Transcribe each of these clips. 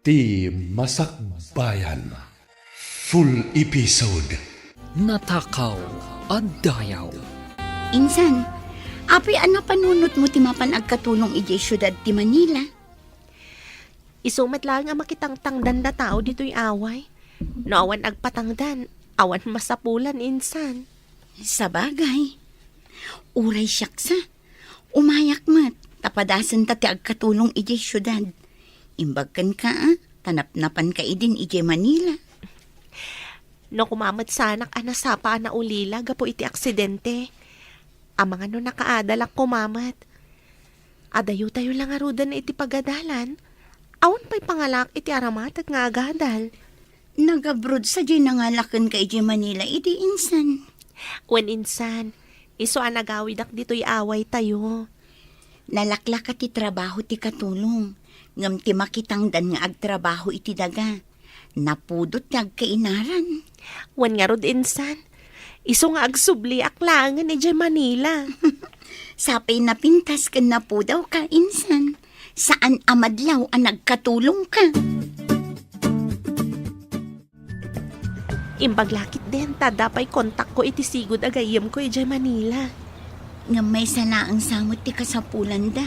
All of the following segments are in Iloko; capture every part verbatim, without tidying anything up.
Ti Masakbayan. Full episode. Natakaw a Dayaw. Insan, apay a napanunotmo ti mapan agkatulong idiay siudad ti Manila? Isu met laeng a makitangtangdan a tao ditoy away. No awan agpatangdan, awan masapulan, insan. Sabagay. Uray siak sa, umayak met, ta padasenta ti agkatulong idiay siudad. Imbag kenka, a, ta napnapanka idin idiay Manila. No koma met sanak a nasapa a naulila gapu iti aksidente. Amangan no nakaadalak koma met. Adayotayo la ngaruden iti pagadalan. Awan pay pangalak iti aramatan nga agadal. Nagabroad sadiay nangalakenka idiay Manila idi, insan? Wen, insan, isu a nagawidak ditoy awaytayo. Nalaklaka ti trabaho ti katulong, ngem ti makitangdan nga agtrabaho iti daga, napudot ti agkainaran. Wen ngarud, insan, isu nga agsubliak laengen idiay Manila. Sapay napintas ken napudawka, insan. Saan a madlaw a nagkatulongka. Imbag la ketdin ta adda pay kontakko iti sigud a gayyemko idiay Manila. Ngem maysa laeng sa met ti kasapulanda.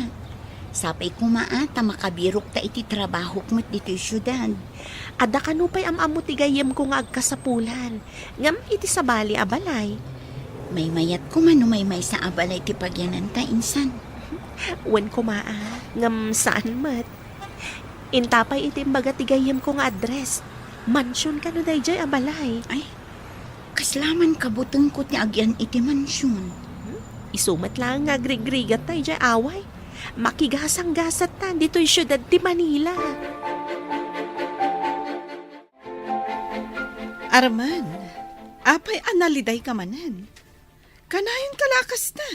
Sapay koma a ta makabirokta iti trabahok met ditoy siudad. Adda kano pay am-ammo ti gayyemko nga agkasapulan, ngem iti sabali a balay. Maymayat koma no maymaysa a balay ti pagyananta, insan. Wen koma a, ngem saan met. Inta pay iti imbaga ti gayyemko nga address. Mansion kano daydiay a balay? Ay, kasla man kabutengko ti agyan iti mansion. Hmm? Isu met laeng nga agrigrigat daydiay away. Makigasanggasat ta ditoy siudad ti Manila. Arman, apay a nalidayka manen? Kanayonka la a kasta.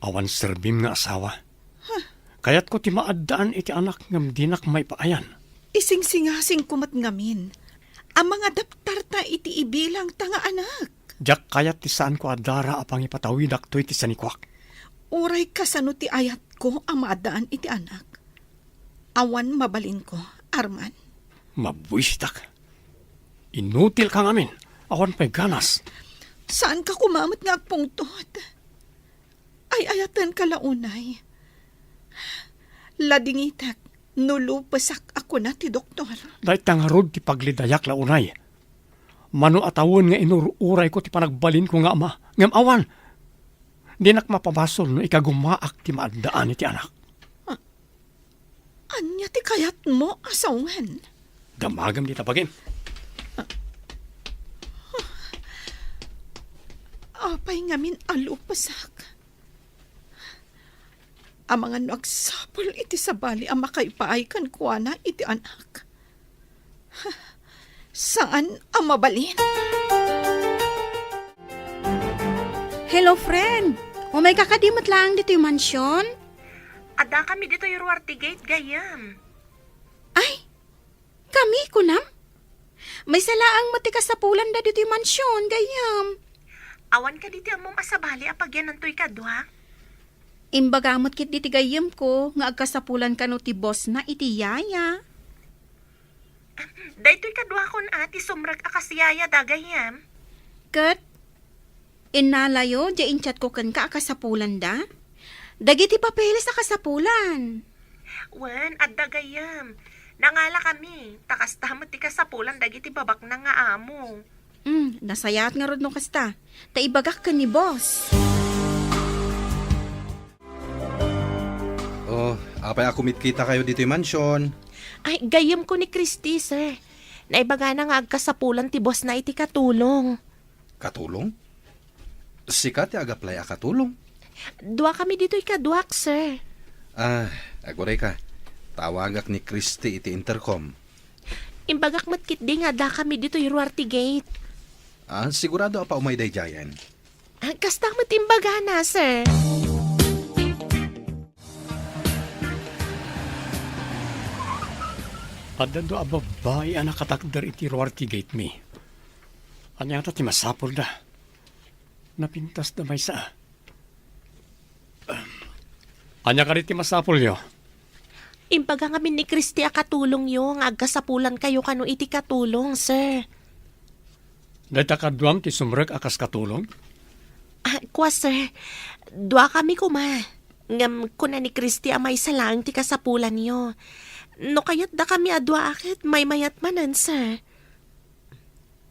Awan serbim nga asawa. Huh. Kayatko ti maaddaan iti anak ngem dinak maipaayan. Isingsingasingko met ngamin a mangadaptarta iti ibilangta nga anak. Diak kayat ti saanko a dara a pangipatawidak toy ti sanikuak. Uray kasano ti ayatko a maaddaan iti anak. Awan mabalinko, Arman. Mabuisitak. Inutilka ngamin. Awan pay ganas. Saanka koma met nga agpungtot. Ay-ayatenka la unay. Ladingitek no lupesak a kuna ti doktor. Dayta ngarud ti paglidayak la unay. Mano a tawen nga inur-urayko ti panagbalinko nga ama, ngem awan. Dinak mapabasol no ikagumaak ti maaddaan iti anak. Ah, ania ti kayatmo a sawen? Damagem dita bagim. Apay ngamin a lupesak? Amangan no agsapul iti sabali a makaipaay kenkuana iti anak. Saan a mabalin. Hello, friend. Umayka kadi met laeng ditoy mansion? Addakami ditoy Ruarte Gate, gayyem. Ay, kami, kunam? Maysa laeng met ti kasapulanda ditoy mansion, gayyem. Awan kadi ti ammom a sabali a pagyanantoy kadua? Imbaga met ketdi ti gayyemko nga agkasapulan kano ti bossna iti yaya. Daytoy kaduakon a ti sumrek a kas yayada, gayyem. Ket innalayo diay inchatko kenka a kasapulanda? Dagiti papeles a kasapulan. Wen, adda, gayyem. Nangalakami, ta kasta met ti kasapulan dagiti babaknang nga amo. Hmm, nasayaat ngarud no kasta. Ta ibagak ken ni boss. Oh, apay a kumitkitakayo ditoy mansion? Ay, gayyemko ni Christy, sir. Naibagana nga agkasapulan ti bossna iti katulong. Katulong? Sika ti agaplay a katulong? Duakami ditoy kaduak, sir. Ah, agurayka. Tawagak ni Christy iti intercom. Imbagak met ketdi nga addakami ditoy Ruarte Gate. Ah, sigurado a paumay daydiayen? Ah, kasta met imbagana, sir. Adda dua a babbai a nakatakder iti Ruarte Gate mi. Ania ta ti masapulda? Napintasda maysa. Ania kadi ti masapulyo? Imbaga ngamin ni Christy a katulongyo nga agkasapulankayo kano iti katulong, sir. Dayta kaduam ti sumrek a kas katulong? Ah, kua, sir. Duakami koma. Ngem kuna ni Christy a maysa laeng ti kasapulanyo. No kayatdakami a dua a ket maymayat manen, sir.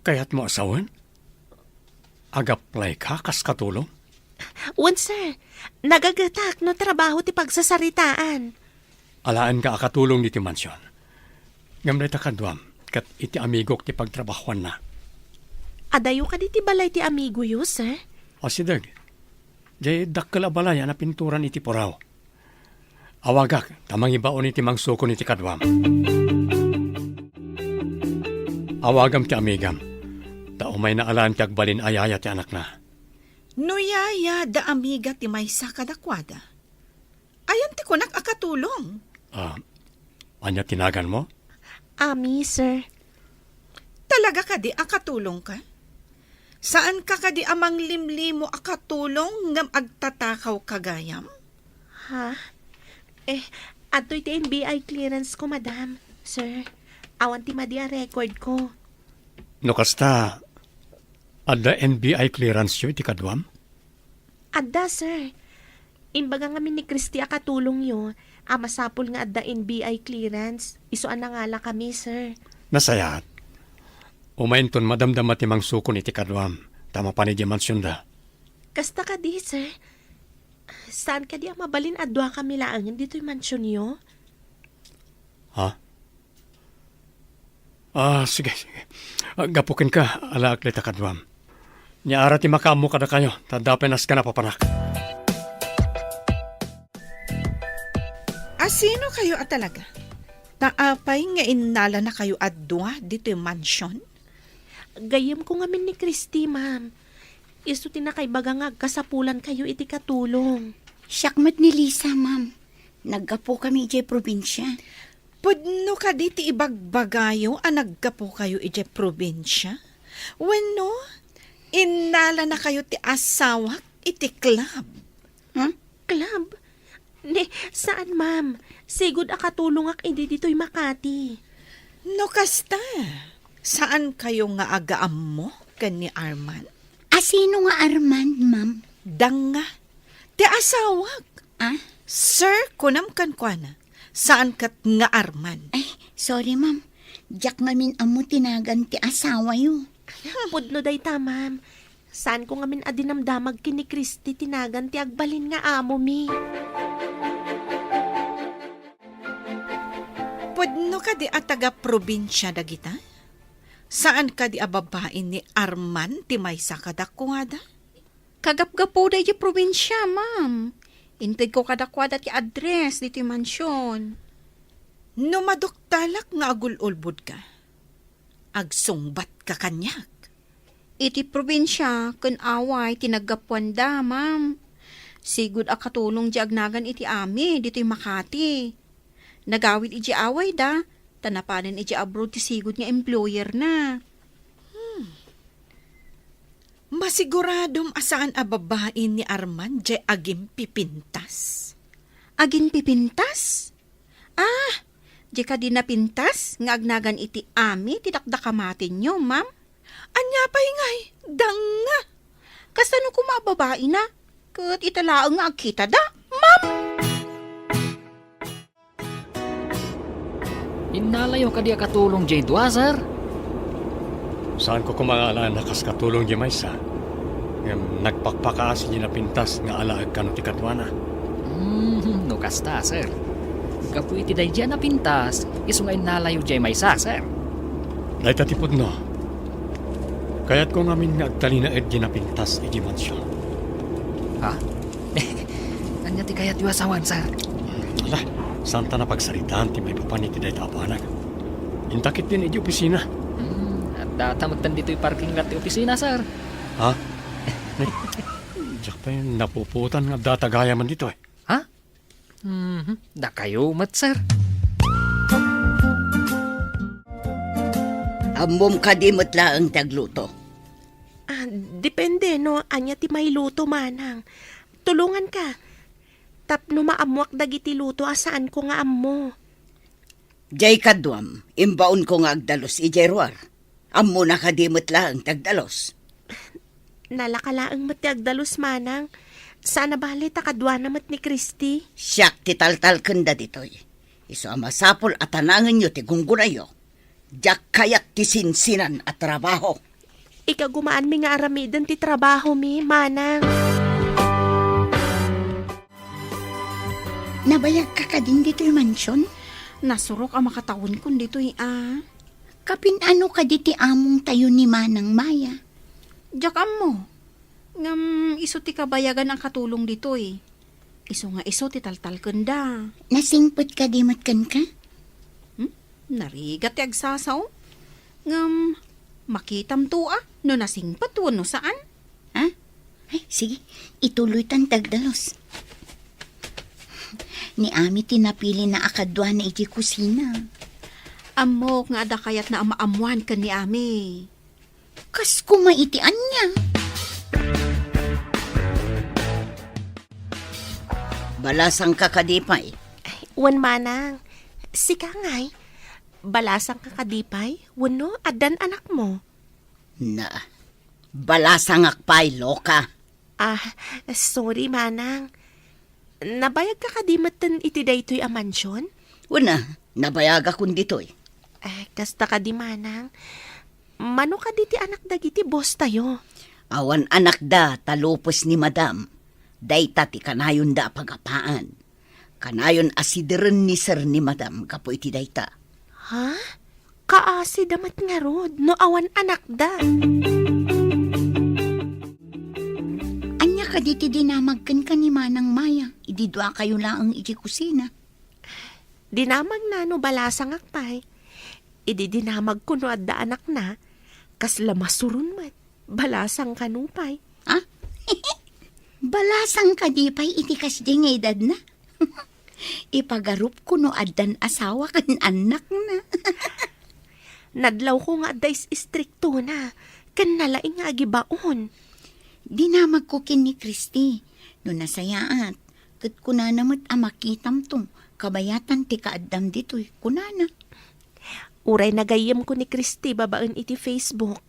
Kayatmo a sawen? Ag-apply ka kas katulong? Wen, sir. Nagagetak no trabaho ti pagsasaritaan. Alaenka a katulong ditoy mansion. Ngem dayta kaduam, ket iti amigok ti pagtrabahoanna. Adayo kadi ti balay ti amigoyo, sir? Asideg. Diay dakkel a balay a napinturan iti puraw. Awagak, ta mangibaon iti mangsukon iti kaduam. Awagam ti amigam, ta umayna alaen ti agbalin a yaya ti anakna. No yaya da amiga ti maysa kadakuada, ayan ti kunak a katulong? Ah, ania ti naganmo? Ami, sir. Talaga kadi a katulongka? Saanka kadi a manglimlimo a katulong ngem agtatakaw ka gayam? Ha? Eh, adtoy ti N B I clearance ko, madam, sir. Awan ti madi a record ko. No kasta, adda N B I clearance yo iti kaduam? Adda, sir. Imbaga ngamin ni Christy a katulongyo a masapul nga adda N B I clearance, isu a nangalakami, sir. Nasayaat. Umayenton madamdama ti mangsukon iti kaduam, ta mapan idiay mansionda. Kasta kadi, sir? Saan kadi a mabalin a duakami laengen ditoy mansionyo? Ha? Ah, sige, sige. Ah, gapu kenka, alaek dayta kaduam. Nia ara ti makaammo kadakayo, ta adda pay nasken a papanak. Asino kayo a talaga? Ta apay nga innalanakayo a dua ditoy mansion? Gayyem ko ngamin ni Christy, ma'am. Isu ti nakaibaga nga agkasapulankayo iti katulong. Siak met ni Lisa, ma'am. Naggapukami idiay probinsia. Pudno kadi ti ibagbagayo a naggapukayo idiay probinsia? Wenno, innalanakayo ti asawak iti club? Ha? Club? Ne, saan, ma'am. Sigud a katulongak idi ditoy Makati. No kasta, saankayo nga agaammo ken ni Arman? Asino nga Arman, ma'am? Danga. Ti asawak. Ah? Sir, kunam kenkuana. Saan ket nga Arman? Ay, sorry, ma'am. Diak ngamin ammo ti nagan ti asawayo. Pudno dayta, ma'am. Saanko ngamin a dinamdamag ken ni Christy ti nagan ti agbalin nga amomi. Pudno kadi a taga-probinsia dagita? Saan kadi a babain ni Arman ti maysa kadakuada? Kagapgapuda idiay probinsia, ma'am. Intedko kadakuada ti address ditoy mansion. No maduktalak nga agul-ulbodka, agsungbatka kaniak. Iti probinsia ken away ti naggapuanda, ma'am. Sigud a katulong diay agnagan iti ami ditoy Makati. Nagawid idiay awayda, ta napanen idiay abroad ti sigud nga employerna. Hmm. Masiguradom a saan a babain ni Arman diay agimpipintas. Agimpipintas? Ah, diay kadi napintas nga agnagan iti ami ti dakdakamatenyo, ma'am? Ania pay ngay, danga! Kasano koma a babaina? Ket ita laeng nga agkitada, ma'am? Innalayo kadi a katulong diay dua, sir? Saanko koma nga alaen a kas katulong diay maysa. Ngem nagpakpakaasi diay napintas nga alaek kano ti kaduana. Hmm, no kasta, sir. Gapu iti daydiay a napintas, isu nga innalayo diay maysa, sir. Dayta ti pudno. Kayatko ngamin nga agtalinaed diay napintas idiay mansion. Ha? Ania ti kayatyo a sawen, sir? Ala, saanta napagsaritaan ti maipapan iti dayta a banag. Inta ketdin idiay opisina. Hmm, addata metten ditoy parking lot ti opisina, sir. Ha? Diak pay napupuotan nga addata gayamen ditoy. Ha? Mhm, dakayo met, sir. Ammom kadi met laeng ti agluto? Ah, depende no ania ti mailuto, manang. Tulonganka. Tapno maammoak dagiti luto a saanko nga ammo. Jay kaduam, imbaonko nga agdalus idiay ruar. Ammona kadi met laeng ti agdalus? Nalaka laeng met ti agdalus, manang. Saan a bale ta kaduana met ni Christy. Siak ti taltalkenda ditoy. Isu a masapul a tanangenyo ti gunggonayyo. Diak kayat ti sinsinan a trabaho. Ikagumaanmi nga aramiden ti trabahomi, manang. Nabayagka kadin ditoy mansion? Nasurok a makatawenkon ditoy a. Kapin-ano kadi ti amongtayo ni Manang Maya? Diak ammo. Ngem isu ti kabayagan a katulong ditoy. Isu nga isu ti taltalkenda. Nasingpet kadi met kenka? Hmm? Narigat ti agsasao. Ngem, makitamto a no nasingpet wenno saan. Ha? Ay, sige, ituloytan ti agdalus. Ni Ami ti napilina a kaduana iti kusina. Ammok nga adda kayatna a maammoan ken ni Ami. Kas koma iti ania? Balasangka kadi pay? Ay, wen manang. Sika ngay, balasangka kadi pay? Wenno addan anakmo? Na, balasangak pay, loka. Ah, sorry, manang. Nabayagka kadi metten iti daytoy a mansion? Una, nabayagakon ditoy. Eh, kasta kadi, manang. Mano kadi ti anak dagiti boss tayo? Awan anakda, ta lupes ni madam. Dayta ti kanayonda a pagapaan. Kanayon a sideren ni sir ni madam gapu iti dayta. Ha? Kaasida met ngarud no awan anakda. Ania kadi ti dinamag kenka ni Manang Maya idi duakayo laeng iti kusina? Dinamagna no balasangak pay. Idi dinamagko no adda anakna, kasla masuron met. Balasang kano pay. Ah? Balasang kadi pay iti kasdi nga edadna? Ipagarupko no addan asawa ken annakna. Nadlawko nga adda is-istriktona, ken nalaing nga agibaon. Dinamagko ken ni Christy, no nasayaat, ket kunana met a makitamto, kabayatan ti kaaddam ditoy, kunana. Uray nagayyemko ni Christy babaen iti Facebook,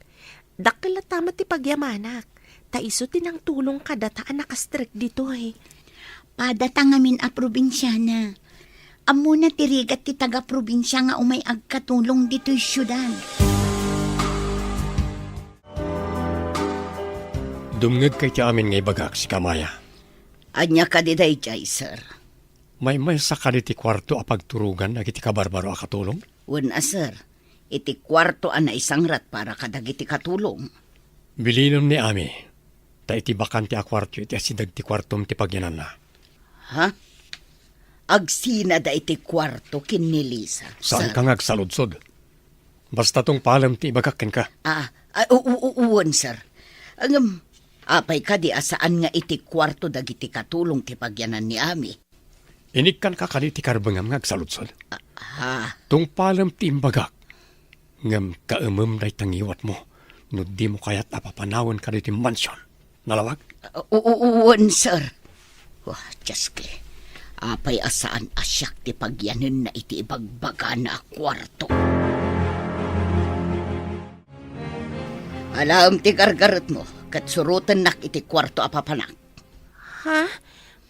dakkel latta met ti pagyamanak, ta isu ti nangtulong kadata a nakastrek ditoy. Padata ngamin a probinsiana. Ammona ti rigat ti taga-probinsia nga umay agkatulong ditoy siudad. Dumngegka iti amin nga ibagak, sika Maya. Ania kadi daydiay, sir? Maymaysa kadi ti kuarto a pagturogan dagiti kabarbaro a katulong? Wen a, sir. Iti kuarto a naisangrat para kadagiti katulong. Bilinem ni Ami, ta iti bakante a kuarto iti asideg ti kuartom ti pagyananna. Ha? Agsinada iti kuarto ken ni Lisa, sir? Saanka nga agsaludsod. Basta tungpalem ti ibagak kenka. Ah, ah, u-, u-, u-, wen, sir. Ngem, apay kadi a saan nga iti kuarto dagiti katulong ti pagyanan ni Ami? Inikkanka kadi ti karbengam nga agsaludsod? Ah. Tungpalem ti imbagak, ngem kaemem dayta ngiwatmo no dimo kayat a papanawen kaditi mansion. Nalawag? U-, u-, u-, wen, sir. Wah, Dios ko. Apay a saan a siak ti pagyanenna iti ibagbagana a kuarto. Alaem ti gargaretmo, ket surotennak iti kuarto a papanak. Ha?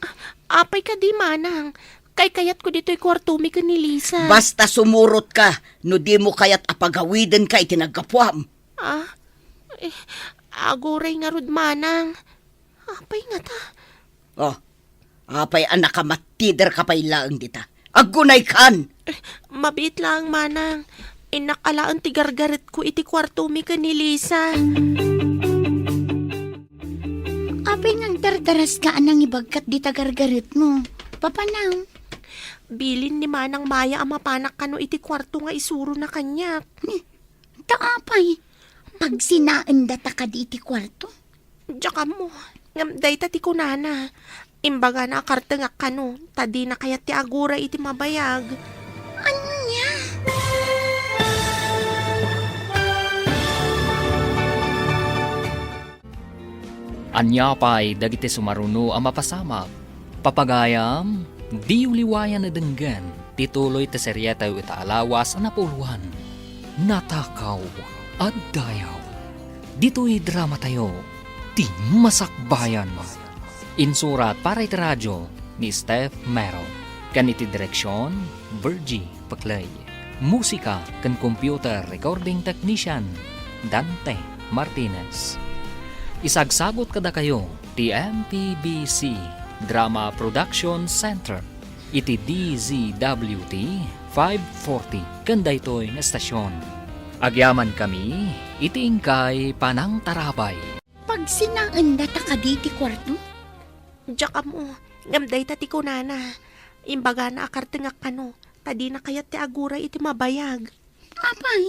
A-, apay kadi, manang? Kaykayatko ditoy kuartomi ken ni Lisa. Basta sumurotka no dimo kayat a pagawidenka iti naggapuam. Ah? Eh, aguray ngarud, manang. Apay ngata? Oh, apay a nakamattiderka pay laeng dita? Aggunaykan! Eh, mabiit laeng, manang. Innak alaen ti gargaretko iti kuartomi ken ni Lisa. Apay nga agdardaraska a nangibagkat dita gargaretmo? Papanam? Bilin ni Manang Maya a mapanak kano iti kuarto nga isurona kaniak. Ni, ta apay? Pagsinaendata kadi iti kuarto? Diak ammo. Ngem dayta ti kunana. Imbagana a kartengak kano, ta dina kayat ti aguray iti mabayag. Ania? Ania pay dagiti sumaruno a mapasamak? Papagayam, diyo liwayan a denggen Ituloy ti seriatayo ita a lawas a napuloan, Natakaw a Dayaw. Ditoy dramatayo, Ti Masakbayan. Insurat para iti radio ni Steph Mero. Ken iti direksion, Virgie Paclay. Musika ken computer recording technician, Dante Martinez. Isagsagut kadakayo ti M P B C Drama Production Center iti D Z W T five forty ken daytoy nga estasion. Agyamankami iti inkay panangtarabay. Pagsinaenda ta kadi ti kuarto? Diak ammo, ngem dayta ti kunana. Imbagana a kartengak kano, ta dina kayat ti aguray iti mabayag. Apay?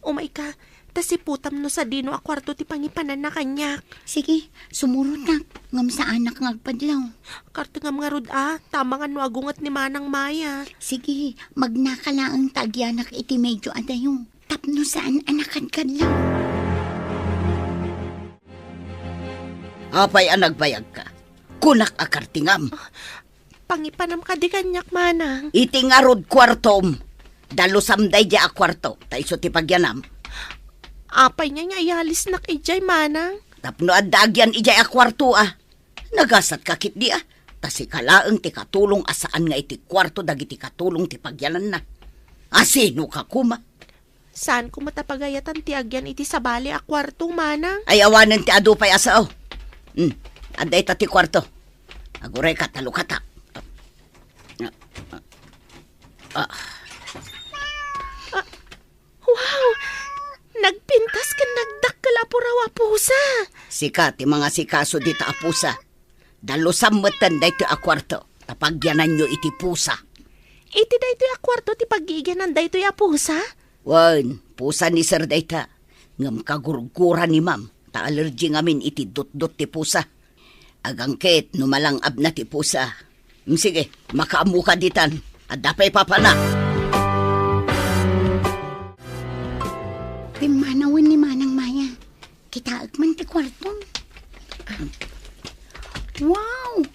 Umayka, ta siputam no sadino a kuarto ti pangipananna kaniak. Sige, sumurotak, ngem saanak nga agpadlaw. Kartengam ngarud a, ta amangan no agunget ni Manang Maya. Sige, magnaka laeng ta agyanak iti medio adayo. Tapno saan a nakadkadlaw. Apay a nagbayagka? Kunak a kartengam. Pangipanam kadi kaniak, Manang. Iti ngarud kuartom. Dalusam daydiay a kuarto, ta isu ti pagyanam. Apay ngay nga iyalisnak idiay, Manang? Tapno adda agyan idiay a kuarto, a. Nagasatka ketdi, a. Ta sika laeng ti katulong a saan nga iti kuarto dagiti katulong ti pagyananna. A, sinoka koma? Saanko met a pagayatan ti agyan iti sabali a kuarto, Manang. Ay, awanen ti adu pay a sao. Hmm, adda ita ti kuarto. Agurayka, talukata. Ah. Ah, wow! Nagpintas ken nagdakkel a puraw a pusa. Sika ti mangasikaso dita a pusa. Dalusam metten daytoy a kuarto, ta pagyananyo iti pusa. Iti daytoy a kuarto ti pagigyanan daytoy a pusa? Wen, pusa ni Sir dayta. Ngem kagurgura ni Ma'am, ta allergy ngamin iti dutdut ti pusa. Agangket no malang-abna ti pusa. Mm, sige, makaammoka ditan. Adda pay papana. Pimmanawen ni Manang Maya. Kitaek man ti kuarto. Wow!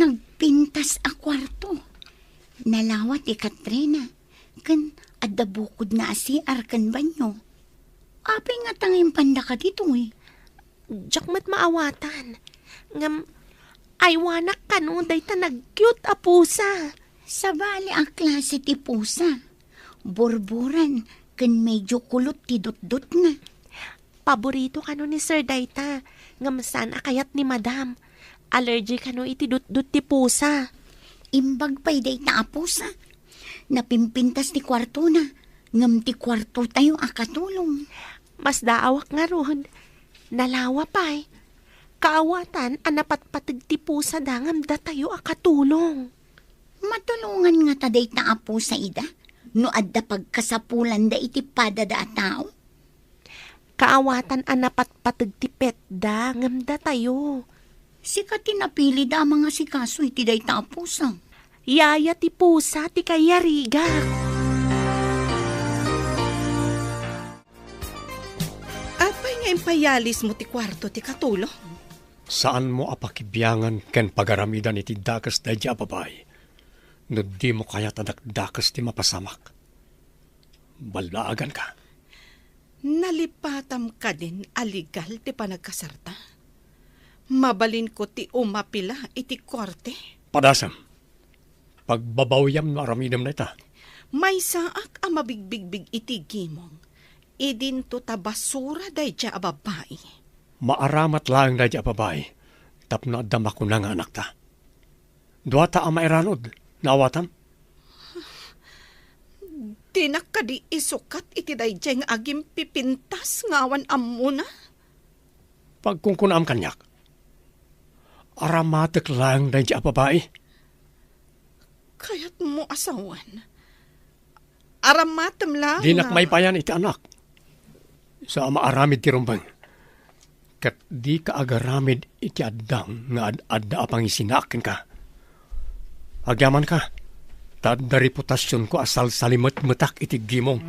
Nagpintas a kuarto. Nalawa ti Katrina. Ken adda bukodna a C R ken banyo. Apay ngata nga impandaka ditoy? Diak met maawatan. Ngem, aywanak kano dayta nag-cute a pusa. Sabali a klase ti pusa. Borboran ken medio kulot ti dutdutna. Paborito kano ni Sir dayta, ngem saan a kayat ni Madam. Allergy kano iti dutdut ti pusa. Imbag pay dayta a pusa. Napimpintas ti kuartona, ngem ti kuartotayo a katulong. Masdaawak ngarud. Nalawa pay. Kaawatan a napatpateg ti pusada ngem datayo a katulong. Matulongan ngata dayta a pusa ida no adda pagkasapulanda iti padada a tao? Kaawatan a napatpateg ti petda ngem datayo. Sika ti napilida a mangasikaso iti dayta a pusa. Yaya ti pusa ti kayarigak. Apay nga impayalismo ti kuarto ti katulong? Saanmo a pakibiangan ken pagaramidan iti dakes daydiay a babai no dimo kayat a dakdakes ti mapasamak. Ballaaganka. Nalipatam kadin a legal ti panagkasarta? Mabalinko ti umapila iti korte? Padasem. Pagbabawyam no aramidem dayta. Maysaak a mabigbigbig iti gimong. Idinto ta basura daydiay a babai. Maaramat laeng daydiay a babai tapno adda makuna nga anakta. Duata a mairanod, naawatam? Dinak kadi isukat iti daydiay nga agimpipintas nga awan ammona? Pagkunkunaam kaniak. Aramatek laeng daydiay a babai. Kayatmo a sawen? Aramatem laeng. Dinak maipayan iti anak. Sa a maaramid ti rumbeng. Ket dika agaramid iti addang nga ad-adda a pangisinaak kenka. Agyamanka, ta adda reputasionko a salsalimetmetak iti gimong.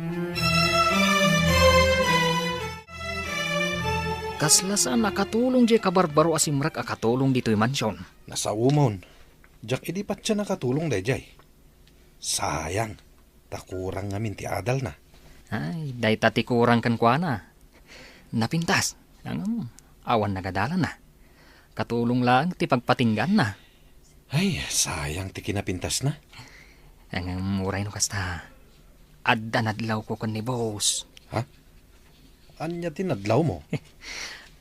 Kasla saan a katulong diay kabarbaro a simrek a katulong ditoy mansion. Nasaomon, diak idi patien a katulong daydiay. Sayang, ta kurang ngamin ti adalna. Ay, dayta ti kurang kenkuana. Napintas, ngem awan nagadalanna. Katulong laeng ti pagpatinggaanna. Ay, sayang ti kinapintasna. Ngem uray no kasta, adda nadlawko ken ni boss. Ha? Ania ti nadlawmo?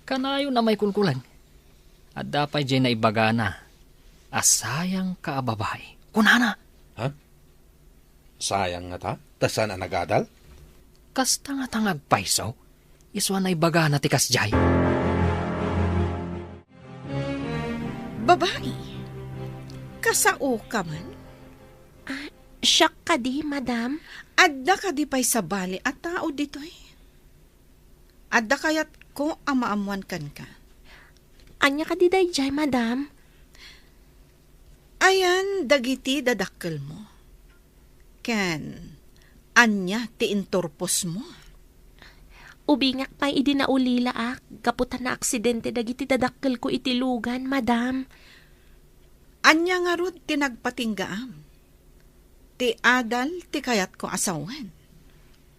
Kanayon a maikulkulang. Adda pay diay naibagana a sayangka a babai. Kunana. Ha? Sayang ngata? Ta saan a nagadal? Kasta ngata nga agpayso? Isu a naibagana ti kasdiay. Babai, kasaoka man? Ah, siak kadi, madam. Adda kadi pay sabali a tao ditoy? Adda kayatko a maammuan kenka. Ania kadi daydiay, madam? Ayan dagiti dadakkelmo? Ken ania ti inturposmo? Ubingak pay idi naulilaak gapu ta naaksidente dagiti dadakkelko iti lugan, madam. Ania ngarud ti nagpatinggaam? Ti adal ti kayatko a sawen.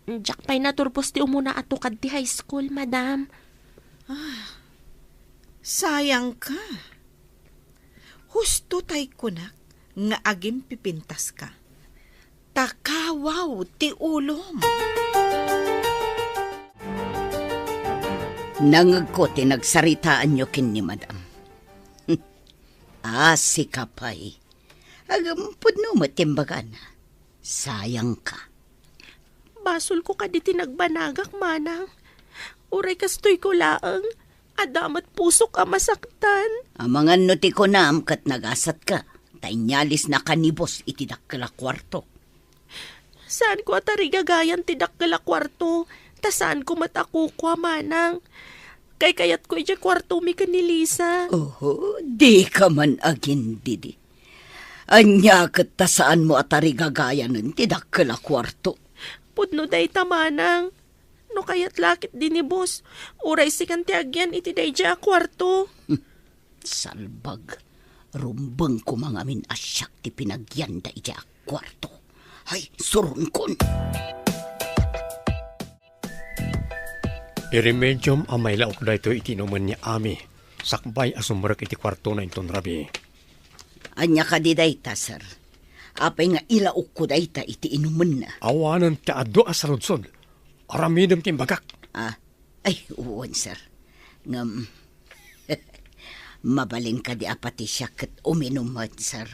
Diak pay naturpos ti umuna a tukad ti high school, madam. Ah, sayangka. Husto tay kunak nga agimpipintaska. Ta kawaw ti ulom. Nangegko ti nagsaritaanyo ken ni madam. Ah, sika pay. Ngem pudno met ti imbagana. Sayangka. Basolko kadi ti nagbanagak, manang. Uray kastoyko laeng, adda met pusok a masaktan. Amangan no ti kunam ket nagasatka, ta inyalisnaka ni boss iti dakkel a kuarto. Saanko a tarigagayan ti dakkel a kuarto, ta saanko met a kukua, manang. Kaykayatko idiay kuartomi ken ni Lisa. Oho, dika man agindidi. Ania ket ta saanmo a tarigagayanen ti dakkel a kuarto? Pudno dayta, manang. No kayat la ketdi ni boss, uray sikan ti agyan iti daydiay a kuarto. Salbag. Rumbeng koma ngamin a siak ti pinagyanda idiay a kuarto. Ay, suronkon! Iremediom a mailaok daytoy iti inumen ni Ami, sakbay a sumrek iti kuartona inton rabii. Ania kadi dayta, sir? Apay nga ilaokko dayta iti inumenna? Awanen ti adu a saludsod. Aramidem ti imbagak. Ah, ay, wen, sir. Ngem, mabalin kadi a pati siak ket uminum met, sir?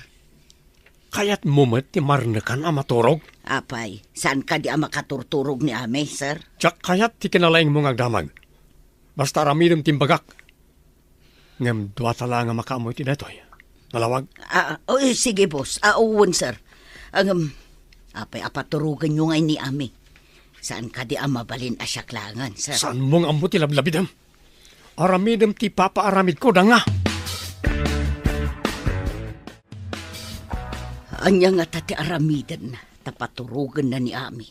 Kayatmo met ti marnekan a maturog? Apay, saan kadi a makaturturog ni Ami, sir? Diak kayat ti kinalaingmo nga agdamag. Basta aramidem ti imbagak. Ngem duata la nga makaammo iti daytoy. Nalawag? Ah, oh, eh, sige, boss. Ah, wen, sir. Ngem, apay a paturogenyo ngay ni Ami? Saan kadi a mabalin a siak laengen, sir? Saanmo nga ammo ti lablabidem? Aramidem ti ipapaaramidko, danga! Ania ngata ti aramiden ta paturogenna ni Ami?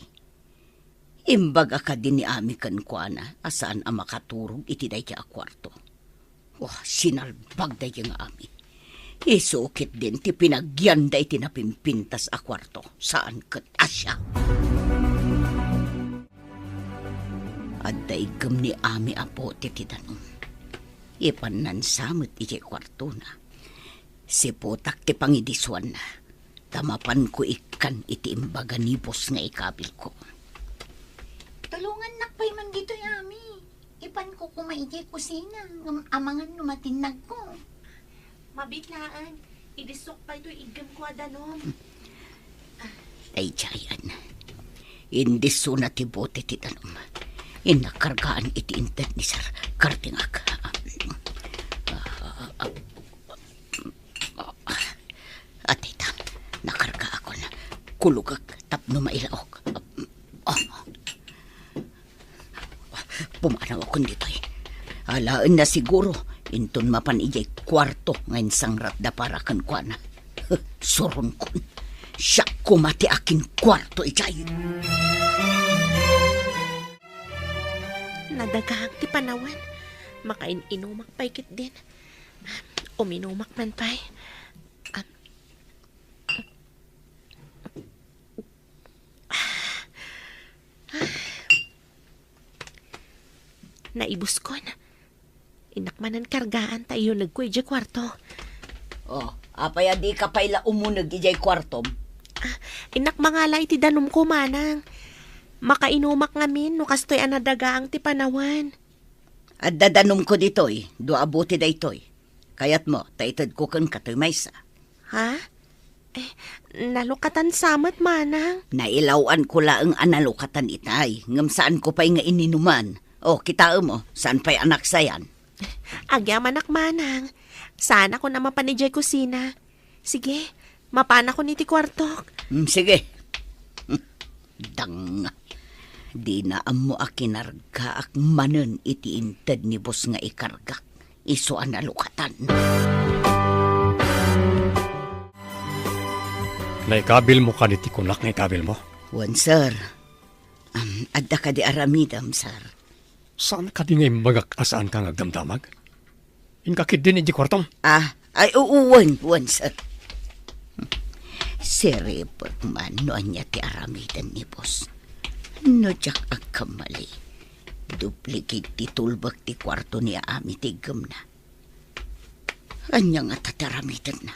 Imbaga kadi ni Ami kenkuana a saan a makaturog iti daydiay a kuarto. Wah, sinalbag daydiay nga Ami. Isu ketdin ti pinagyanda iti napimpintas a kuarto. Saan ket a siak. Adda iggem ni Ami a bote ti danum. Ipannansa met idiay kuartona. Siputak ti pangidisuanna, ta mapanko ikkan iti imbaga ni boss nga ikabilko. Tulongannak pay man ditoy, Ami. Ipanko koma idiay kusina, ngem amangan no matinnagko. Mabiit laeng, idissok pay toy iggem ko a danum. Daydiayen. Indissona ti bote ti danum. Innak kargaan iti inted ni Sir. Kartingak. Atita, nakargaakon. Kulogak tapno mailaok. Pumanaw akon ditoy. Alaenna siguro, inton mapan idiay kuarto nga insangratda para kenkuana. Suronkon. Siak koma ti akinkuarto idiay. Nadagaak ti panawen. Makain-inumak pay ketdin. Uminumak man pay. Am-, Naibuskon. Innak manen kargaan ta iyunegko idiay kuarto. Oh, apay a dika pay la umuneg idiay kuartom? Ah, innak mangala iti danumko, manang. Makainumak ngamin no kastoy a nadagaang ti panawen. Adda danumko ditoy, dua a bote daytoy. Kayatmo, ta itedko kenka toy maysa. Ha? Eh, nalukatan sa met, manang. Nailaw-anko laeng a nalukatan itay, ngem saanko pay nga ininuman. O, kitaem, o, saan pay a naksayan? Agyamanak, manang. Saanakon a mapan idiay kusina. Sige, mapanakon iti kuartok. Mm, sige. Dang, dina ammo a kinargaak manen iti inted ni boss nga ikargak. Isu a nalukatan. Naikabilmo kadi ti kunak nga ikabilmo? Wen, sir. Am, adda kadi aramidem, sir? Saan kadi nga imbagak a saanka nga agdamdamag? Inka ketdin iti kuartom? Ah, ay, oo, wen, wen, sir. Siribek man no ania ti aramiden ni boss. No diak agkamali, duplicate ti tulbek ti kuarto ni Ami ti iggemna. Ania ngata ti aramidenna?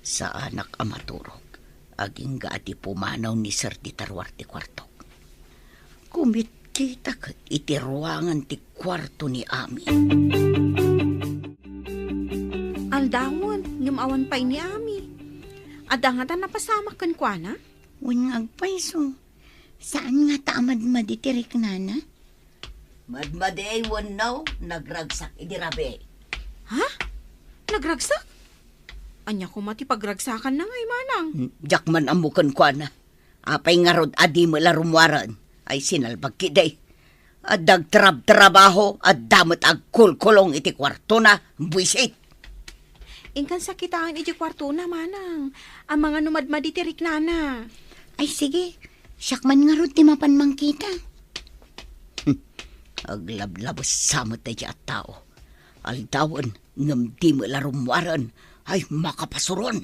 Saanak a maturog. Agingga a di pumanaw ni Sir ti taruar ti kuartok. Kumitkita ket iti ruangan ti kuarto ni Ami. Aldawen, ngem awan pay ni Ami. Adda ngata napasamak kenkuana? Wen nga agpayso. Saan ngata a madmadi ti riknana? Madmadi wenno nagragsak idi rabii? Ha? Nagragsak? Ania koma ti pagragsakanna ngay, manang? Hmm, diak man ammo kenkuana. Apay ngarud a di met la rummuaren? Ay, sinalbag ketdi. Adda agtrab-trabaho, adda met agkulkulong iti kuartona, buisit. Inkan sakitaen iti kuartona, manang. Amangan no madmadi ti riknana. Ay, sige. Siak man ngarud ti mapan mangkita. Hmm. Aglablabes sa met daydiay a tao. Aldawen, ngem di met la rummuaren. Ay, makapasuron!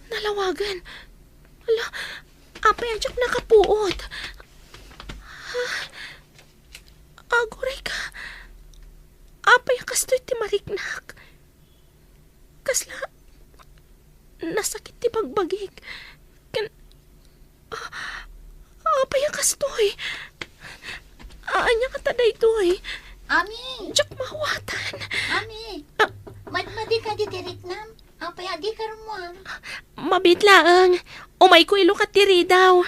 Nalawagan. Ala, apay a diak nakapuot? Ha? Aguray ka. Apay a kastoy ti mariknak? Kasla nasakit ti bagbagik. Ken, ah, apay a kastoy? Ania ngata daytoy? Ami! Diak maawatan. Ami! Ah. Madmadi kadi ti riknam? Apay a dika rummuar? Mabiit laeng. Umayko ilukat ti ridaw.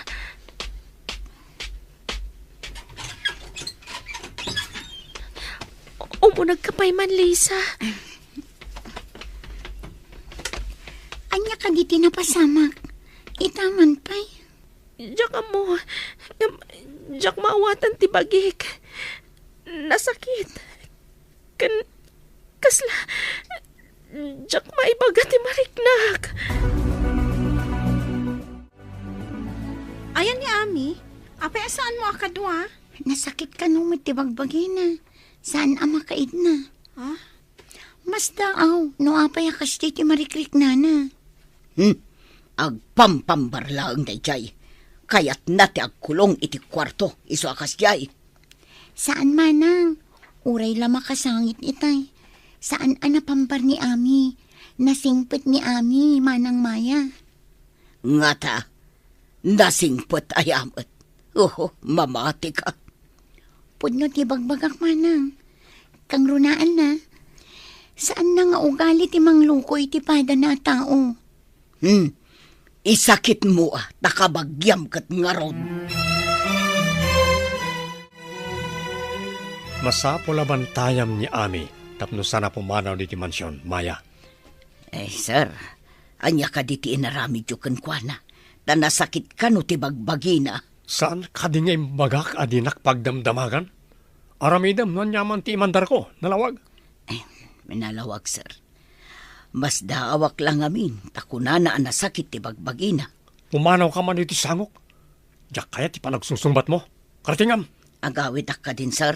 Umunegka pay man, Lisa. Ania kadi ti napasamak? Ita man pay. Diak ammo. Ngem, diak maawatan ti bagik. Nasakit. Ken kasla, diak maibaga ti mariknak. Ayan ni Ami, apay a saanmo a kadua? Nasakit kano met ti bagbagina. Saan a makaidna. Ha? Masdaaw, no apay a kasdi ti marikriknana. Hmm, agpampambar laeng daydiay. Kayatna ti agkulong iti kuarto, isu a kasdiay. Saan, manang. Uray la makasangit itay. Saan a napambar ni Ami. Nasingpet ni Ami, Manang Maya. Ngata, nasingpet aya met. Oho, mamatika. Pudno ti bagbagak, manang. Kangrunaanna. Saanna nga ugali ti mangluko iti padana a tao. Hmm. Isakitmo a, ta kabagiam ket ngarud. Masapul a bantayam ni Ami tapno saan a pumanaw ditoy mansion, Maya. Eh, sir, ania kadi ti inaramidyo kenkuana? Ta nasakit kano ti bagbagina. Saan kadi nga imbagak a dinak pagdamdamagan? Aramidem no aniaman ti imandarko, nalawag. Eh, nalawag, sir. Masdaawak la ngamin, ta kunana a nasakit ti bagbagina. Pumanawka man iti sangok. Diak kayat ti panagsungsungbatmo. Karatingam. Agawidak kadin, sir.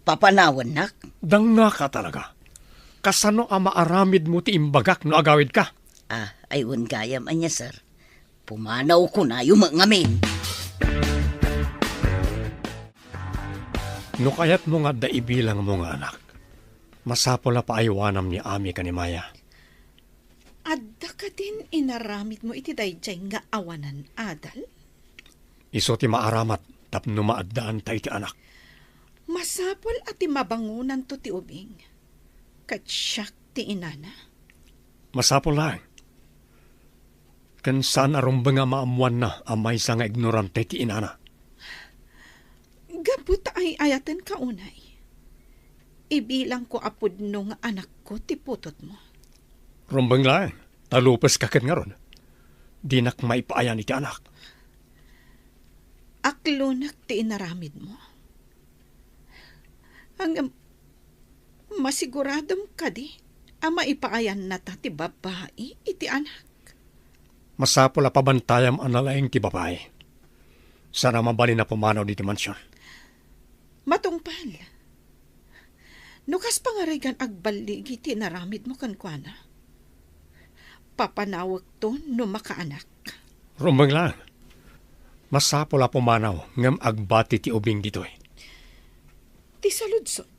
Papanawannak. Dangngaka talaga. Kasano a maaramidmo ti imbagak no agawidka? Ah, ay wen gayam, ania, sir? Pumanaw kunayo met ngamin. No kayatmo nga adda ibilangmo nga anak, masapul a paaywanam ni Ami ken ni Maya. Adda kadin inaramidmo iti daydiay nga awanan adal? Isu ti maaramat tapno maaddaanta iti anak. Masapul a ti mabangonanto ti ubing, ket siak ti inana. Masapul laeng. Ken saan a rumbeng a maammoanna a maysa nga ignorante ti inana. Gapu ta ay-ayatenka unay, ibilangko a pudno nga anakko ti putotmo. Rumbeng laeng, ta lupeska ket ngarud. Dinak maipaayan iti anak. Aklonek ti inaramidmo. Ngem, masiguradom kadi a maipaayannata ti babai iti anak? Masapul a pabantayam a nalaing ti babai. Saan a mabalin a pumanaw ditoy mansion. Matungpal. No kas pangarigan agballigi ti inaramidmo kenkuana, papanawekto no makaanak. Rumbeng laeng. Masapul a pumanaw ngem agbati ti ubing ditoy. Ti saludsod,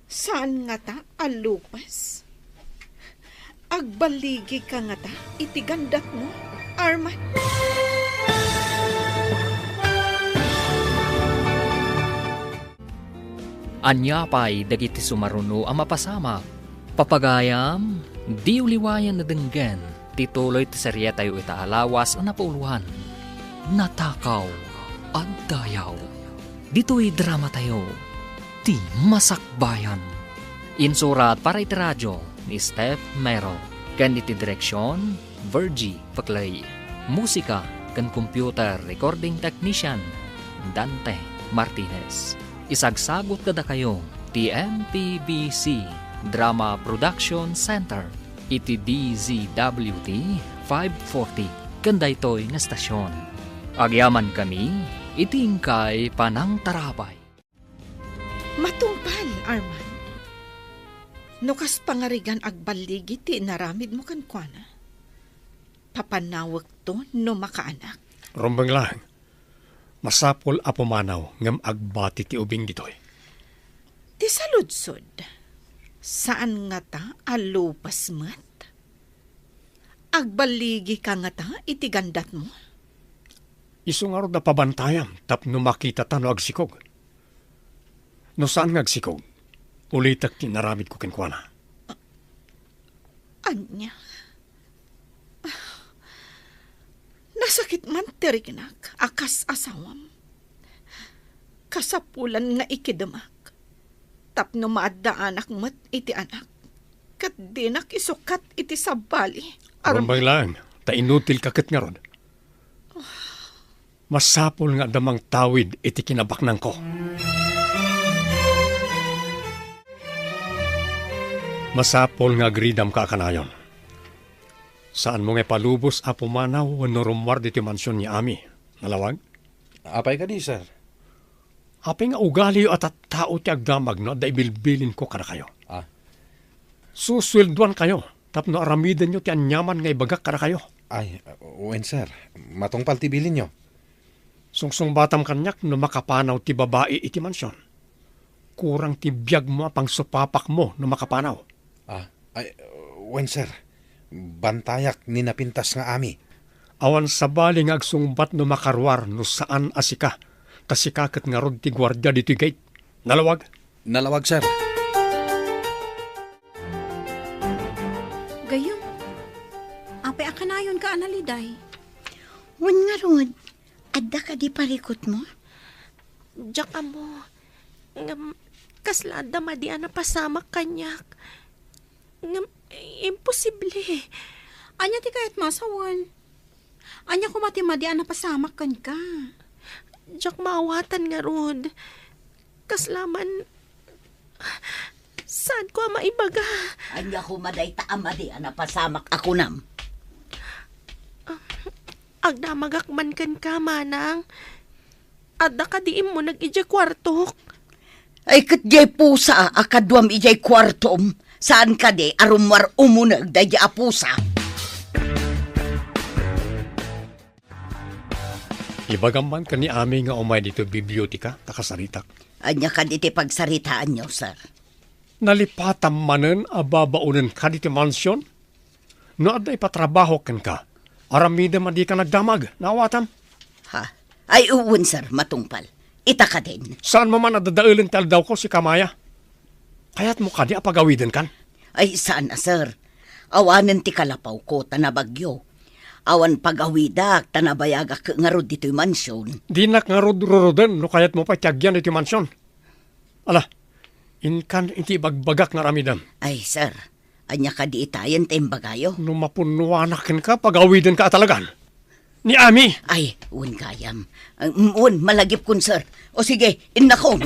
saan ngata a lupes? Agballigika ngata iti gandatmo, Arman? Ania pay dagiti sumaruno a mapasamak? Papagayam, diyo liwayan a denggen ti tuloy ti serietayo ita a lawas a napauluan, Natakaw a Dayaw. Ditoy dramatayo, ti Masakbayan. Insurat para iti radio ni Steph Mero, ken iti direksion, Virgie Paclay. Musika ken computer recording technician, Dante Martinez. Isagsagut kadakayo ti M P B C Drama Production Center iti D Z W T five forty ken daytoy nga estasion. Agyamankami iti inkay panangtarabay. Matungpal, Arman. No kas pangarigan agballigi ti inaramidmo kenkuana, papanawekto no makaanak. Rumbeng laeng. Masapul a pumanaw ngem agbati ti ubing ditoy. Ti saludsod, saan ngata a lupes met? Agballigika ngata iti gandatmo? Isu ngarud a pabantayam tapno makitata no agsikog. No saan nga agsikog, ulitek ti inaramidko kenkuana. Ania? Nasakit man ti riknak a kas asawam. Kasapulan nga ikidemak tapno maaddaanak met iti anak, ket dinak isukat iti sabali. Aram- Rumbeng laeng, ta inutilka ket ngarud. Masapul nga adda mangtawid iti kinabaknangko. Masapul nga agridamka a kanayon. Saanmo nga ipalubos a pumanaw wenno rummuar ditoy mansion ni Ami. Nalawag? Apay kadi, sir? Apay nga ugaliyo a tattao ti agdamag no adda ibilbilinko kadakayo? Ah. Susueldoankayo tapno aramidenyo ti aniaman nga ibagak kadakayo. Ay, wen, sir. Matungpal ti bilinyo. Sungsungbatam kaniak no makapanaw ti babai iti mansion. Kurang ti biagmo a pangsupapakmo no makapanaw. Ah, ay, wen, sir. Bantayak ni napintas nga Ami. Awan sabali nga agsungbat no makaruar no saan a sika, ta sika ket ngarud ti guardia ditoy gate. Nalawag? Nalawag, sir. Gayyem, apay a kanayonka a naliday? Wen ngarud, adda kadi parikutmo? Diak ammo. Ngem, kasla adda madi a napasamak kaniak. Ngem, imposible. Ania ti kayatmo a sawen? Ania koma ti madi a napasamak kenka? Diak maawatan ngarud. Kasla man, saanko a maibaga. Ania koma dayta a madi a napasamak a kunam? Agdamagak man kenka, manang. Adda kadi immuneg idiay kuartok? Ay, ket diay pusa a kaduam idiay kuartom, saan kadi a rummuar umuneg daydiay a pusa? Ibagam man ken ni Ami nga umay ditoy biblioteka ta kasaritak. Ania kadi ti pagsaritaanyo, sir? Nalipatam manen a babaonenka ditoy mansion? No adda ipatrabaho kenka, aramidem a dika nagdamag. Naawatam? Ha? Ay, wen, sir, matungpal. Ita kadin. Saanmo man a dadaelen ti aldawko, sika Maya? Kayatmo kadi a pagawidenkan? Ay, saan a, sir. Awanen ti kalapawko ta nabagyo. Awan pagawidak ta nabayagak ngarud ditoy mansion. Dinak ngarud ruroden no kayatmo pay ti agyan ditoy mansion. Ala, inkan iti ibagbagak nga aramidem. Ay, sir, ania kadi itayen ta imbagayo? No mapunnoanak kenka, pagawidenka a talagan. Ni Ami! Ay, wen gayam. Um, wen, malagipkon, sir. O sige, innakon.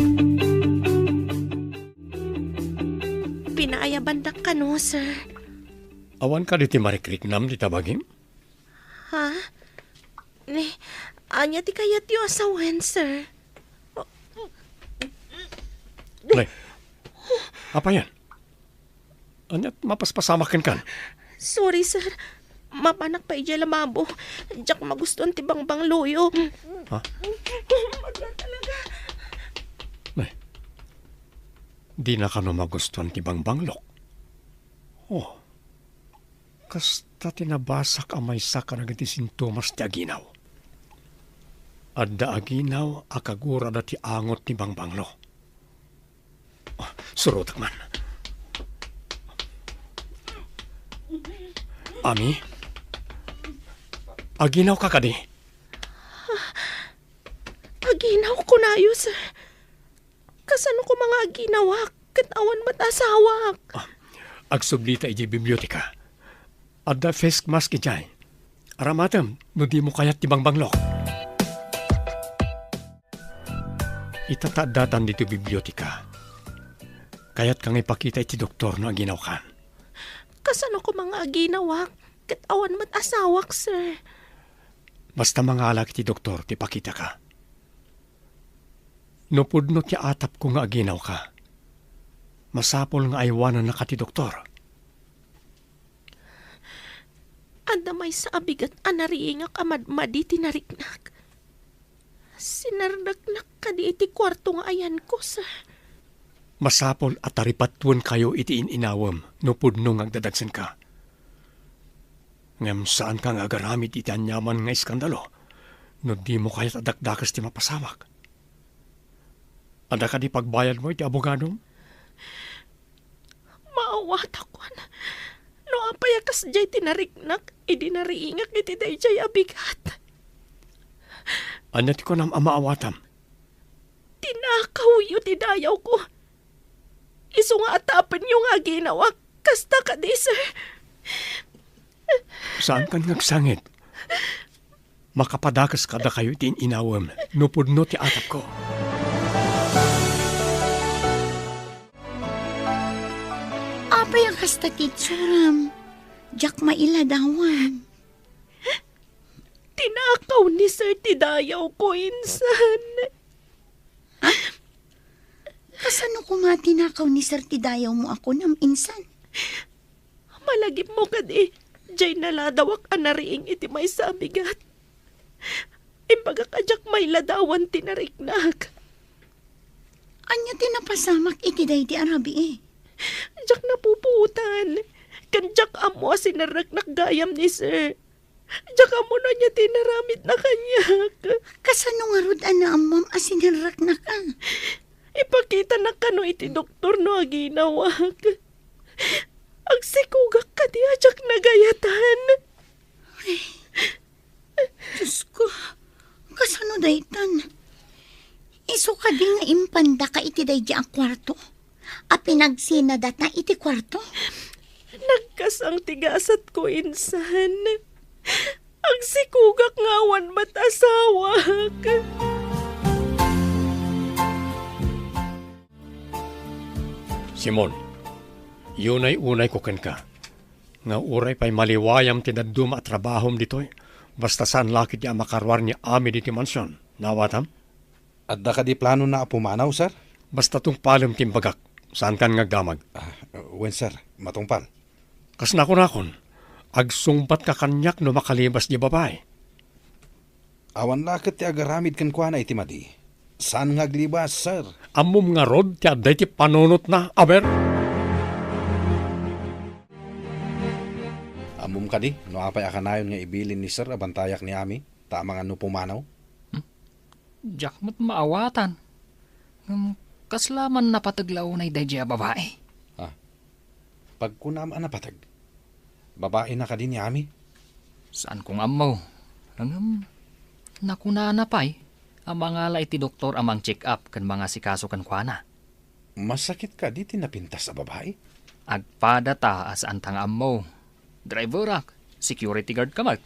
Pinaayabandak kano, sir. Awan kadi ti marikriknam dita bagim? Ha? Ni, ania ti kayatyo a sawen, sir? Nay, apay yan? Aniat mapaspasamak kenkan? Sorry, sir. Mapanak pay idiay lababo. Diak magustuan ti bangbangloyo. Ha? Nay, dina kano magustuan ti bangbanglok? Oh. Kasta ti nabasak a maysa kadagiti sintomas ti aginaw. Adda aginaw a kagurada ti angot ti bangbanglo. Ah, surotek man. Ami? Aginawka kadi? Aginaw kunayo, sir. Kasano koma nga aginawak ket awan met asawak? Ah, agsublita idiay biblioteka. Adda face mask idiay. Aramatem no dimo kayat ti bangbanglok. Ita ta addatan ditoy biblioteka. Kayatka nga ipakita iti doktor no aginawkan? Kasano koma nga aginawak ket awan met asawak, sir? Basta mangalak iti doktor ti pakitaka. No pudno ti atapko nga aginawka, masapul nga aywanennaka ti doktor. Adda maysa a bigat a nariingak a madmadi ti nariknak. Sinardaknak kadi iti kuarto nga ayanko, sir. Masapul a taripatuenkayo iti in-inawem no pudno nga agdadagsenka. Ngem saanka nga agaramid iti aniaman nga iskandalo no dimo kayat a dakdakes ti mapasamak. Adda kadi pagbayadmo iti abogadom? Maawatakon no apay a kasdiay ti nariknak idi nariingak iti daydiay a bigat. Ania ti kunam a maawatam? Tinakawyo ti dayawko. Isu nga atapenyo nga aginawak. Kasta kadi, sir? Saankan nga agsangit. Makapadakes kadakayo iti in-inawem no pudno ti atapko. Apay a kasta ti itsuram? Diak mailadawan. Tinakaw ni sir ti dayawko, insan. Ha? Kasano koma tinakaw ni sir ti dayawmo a kunam, insan? Malagipmo kadi, diay naladawak a nariing iti maysa a bigat. Imbagak a diak mailadawan ti nariknak. Ania ti napasamak iti daydi a rabii? Diak napupuotan, ken diak ammo a sinerreknak gayam ni sir. Diak ammo no ania ti inaramidna kaniak. Kasano ngarud a naammom a sinerreknak a? Ipakitanak kano iti doktor no aginawak. Agsikogak kadi a diak nagayatan. Ay, Diosko, kasano daytan? Isu kadi nga impandaka iti daydi a kuarto? A pinagsinadata iti kuarto? Nagkasang ti gasatko, insan. Agsikogak nga awan met asawak. Simon, yunay-unayko kenka, nga uray pay maliwayam ti dadduma a trabahom ditoy, basta saan la ketdi a makaruar ni Ami ditoy mansion. Naawatam? Adda kadi planona a pumanaw, sir? Basta tungpalem ti imbagak, saankan nga agdamag. Ah, wen, sir. Matungpal. Kas nakunakon, agsungbatka kaniak no makalibas di babai. Awan la ket ti agaramid kenkuana iti madi. Saan nga aglibas, sir. Ammom ngarud ti adda iti panunotna, aber? Ammom kadi no apay a kanayon nga ibilin ni sir a bantayak ni Ami, ta amangan no pumanaw? Hmm? Diak met maawatan. Ngem kasla man napateg la unay daydiay a babai? Ah, pagkunam a napateg, babaina kadi ni Ami? Saanko nga ammo. Ngem nakunana pay a mangala iti doktor a mang-check up ken mangasikaso kenkuana. Masakit kadi ti napintas a babai? Agpadata a saanta nga ammo. Driverak, security guard ka met.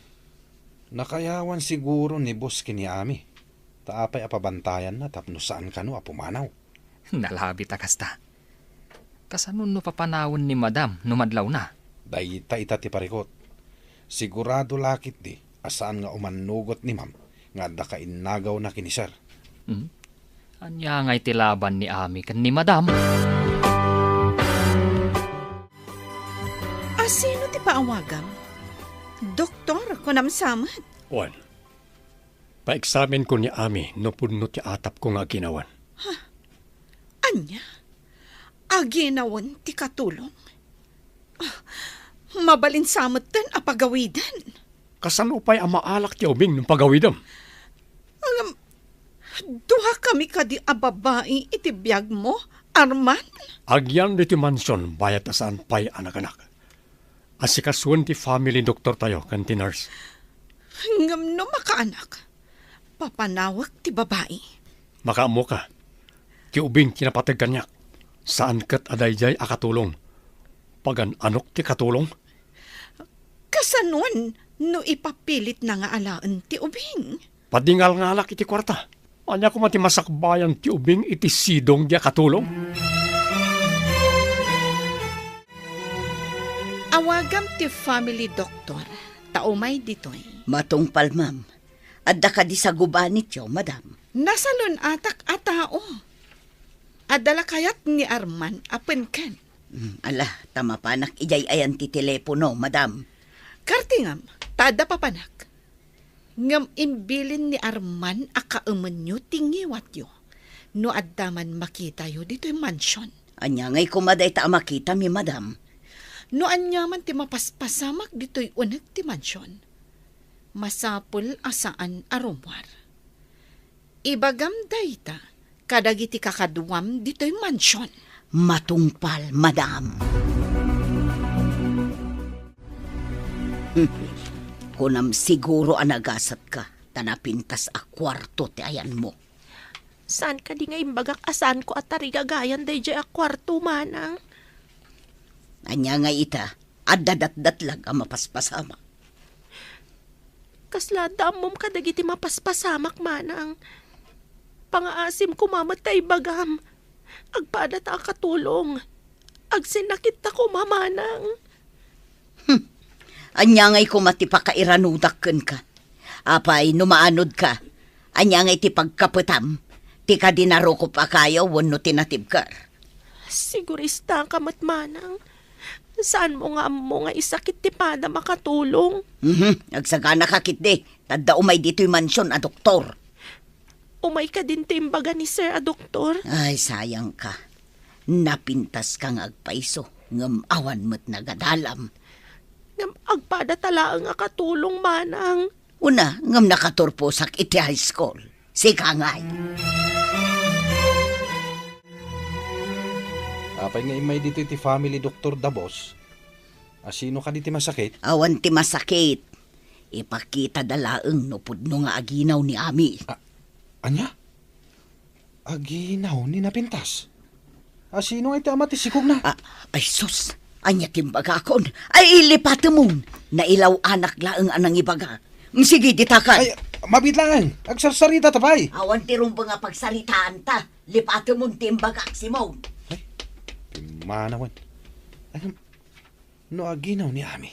Nakayawan siguro ni boss ken ni Ami. Ta apay a pabantayanna tapno saan kano a pumanaw? Nalabit a kasta. Kasano no papanawen ni Madam no madlawna? Dayta ita ti parikut. Sigurado la ketdi a saan nga umannugot ni Ma'am nga adda kainnagawna ken ni Sir. Hmm? Ania ngay ti laban ni Ami ken ni Madam? A sino ti paawagam? Doktor, kunam sa met. Wen, paeksaminko ni Ami no pudno ti atapko nga aginawen. Ania? Aginawen ti katulong? Ah, mabalin sa metten a pagawiden. Kasano pay a maalak ti ubing no pagawidem? Ngem, duakami kadi a babai iti biagmo, Arman? Agyan ditoy mansion bayat a saan pay a naganak. Asikasuen ti family doktortayo ken ti nurse. Ngem no makaanak, papanawek ti babai. Makaammoka, ti ubing ti napateg kaniak. Saan ket a daydiay a katulong. Pagan-anok ti katulong? Kasanon no ipapilitna nga alaen ti ubing? Padingalngalak iti kuarta. Ania koma ti masakbayan ti ubing iti sidong di a katulong? Awagam ti family doctor, ta umay ditoy. Matungpal, ma'am. Adda kadi sagubanityo, madam? Nasalun-atak a tao. Adda la kayat ni Arman a penken. Mm, ala, ta mapanak idiay ayan ti telepono, madam. Kartingam, ta adda papanak. Ngem imbilin ni Arman a kaemenyo ti ngiwatyo no adda man makitayo ditoy mansion. Ania ngay koma dayta a makitami, madam? No ania man ti mapaspasamak ditoy uneg ti mansion, masapul a saan a rummuar. Ibagam dayta kadagiti kakaduam ditoy mansion. Matungpal, madam. Hmm. Kunam siguro a nagasatka ta napintas a kuarto ti ayanmo. Saan kadi nga imbagak a saanko a tarigagayan daydiay a kuarto, manang? Ania ngay ita? Adda datdatlag a mapaspasamak. Kasla adda ammom kadagiti mapaspasamak, manang? Pangaasim koma met ta ibagam. Agpadata a katulong. Agsinnakitta koma, manang. Hmm. Ania ngay koma ti pakairanudak kenka? Apay, no maanodka, ania ngay ti pagkapetam? Ti kadi narukop a kayo wenno ti natibker? Siguristaka met, manang. Saanmo nga ammo nga isakit ti padam a katulong? Mhm, agsaganaka ketdi, ta adda umay ditoy mansion a doktor. Umay kadin ti imbaga ni Sir a doktor? Ay, sayangka. Napintaska nga agpayso, ngem awan met nagadalam. Ngem agpadata laeng a katulong, manang. Una, ngem nakaturposak iti high school. Sika ngay. Apay nga immay ditoy ti family doktor da, boss? A sino kadi ti masakit? Awan ti masakit. Ipakitada laeng no pudno nga aginaw ni Ami. A-, ania? Aginaw ni napintas? A sino ngay ti ama ti sikogna? A-, ay sus, ania ti imbagakon? Ay, ilipatemon. Nailaw-anak laeng a nangibaga. Mm, sige, ditakan. Ay, mabiit laeng. Agsarsarita ta pay. Awan ti rumbeng a pagsaritaanta. Lipatemon ti imbagak, Simon. Ay, pimmanawen. Ay, no aginaw ni Ami.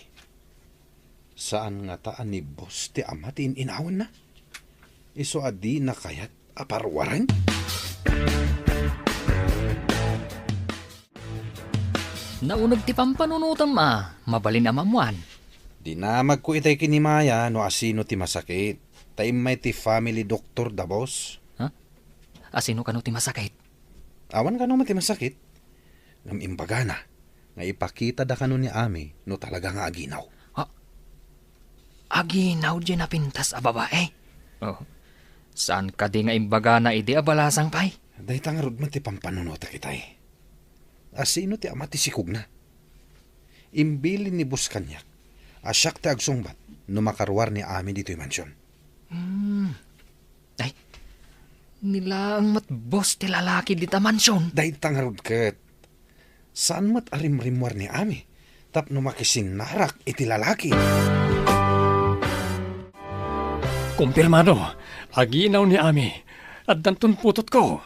Saan ngata a ni boss ti ama ti in-inawanna? Isu a dina kayat a paruaren? Nauneg ti pampanunotem a mabalin a maammuan. Dinamagko itay kinimaya no asino ti masakit. Ta immay ti family doctor da, boss. Ha? Asino kano ti masakit? Awan kano met ti masakit. Ngem imbagana nga ipakitada kano ni Ami no talaga nga aginaw. Ha? Aginaw diay napintas a babae? Oh. Saan kadi nga imbagana idi a balasang pay? Dayta ngarud met ti pampanunotek itay. Asino ti ama ti sikogna? Imbilin ni boss kaniak a siak ti agsungbat no makaruar ni Ami ditoy mansion. Hmm. Ay, ni laeng met boss ti lalaki dita mansion. Dayta ngarud ket, saan met a rimrimmuar ni Ami tapno makisinnarak iti lalaki. Kumpirmado, aginaw ni Ami. Addanton putotko.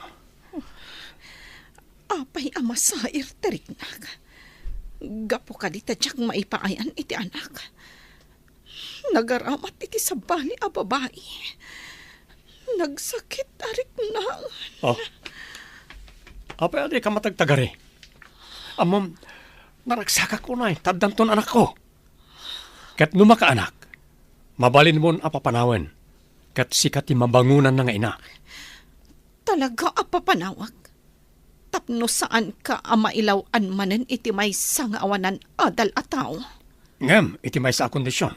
Apay a masair ti riknak? Gapu kadi ta diak maipaayan iti anak. Nagaramat iti sabali a babai. Nagsakit a riknak. Oh. Apay a dika matagtagari? Ammom, naragsakak unay, ta addanton anakko. Ket no makaanak, mabalinmon a papanawen, ket sika ti mabangonanna nga ina. Talaga a papanawek? Tapno saanka a mailaw-an manen iti maysa nga awanan adal a tao. Ngem iti maysa a kondision.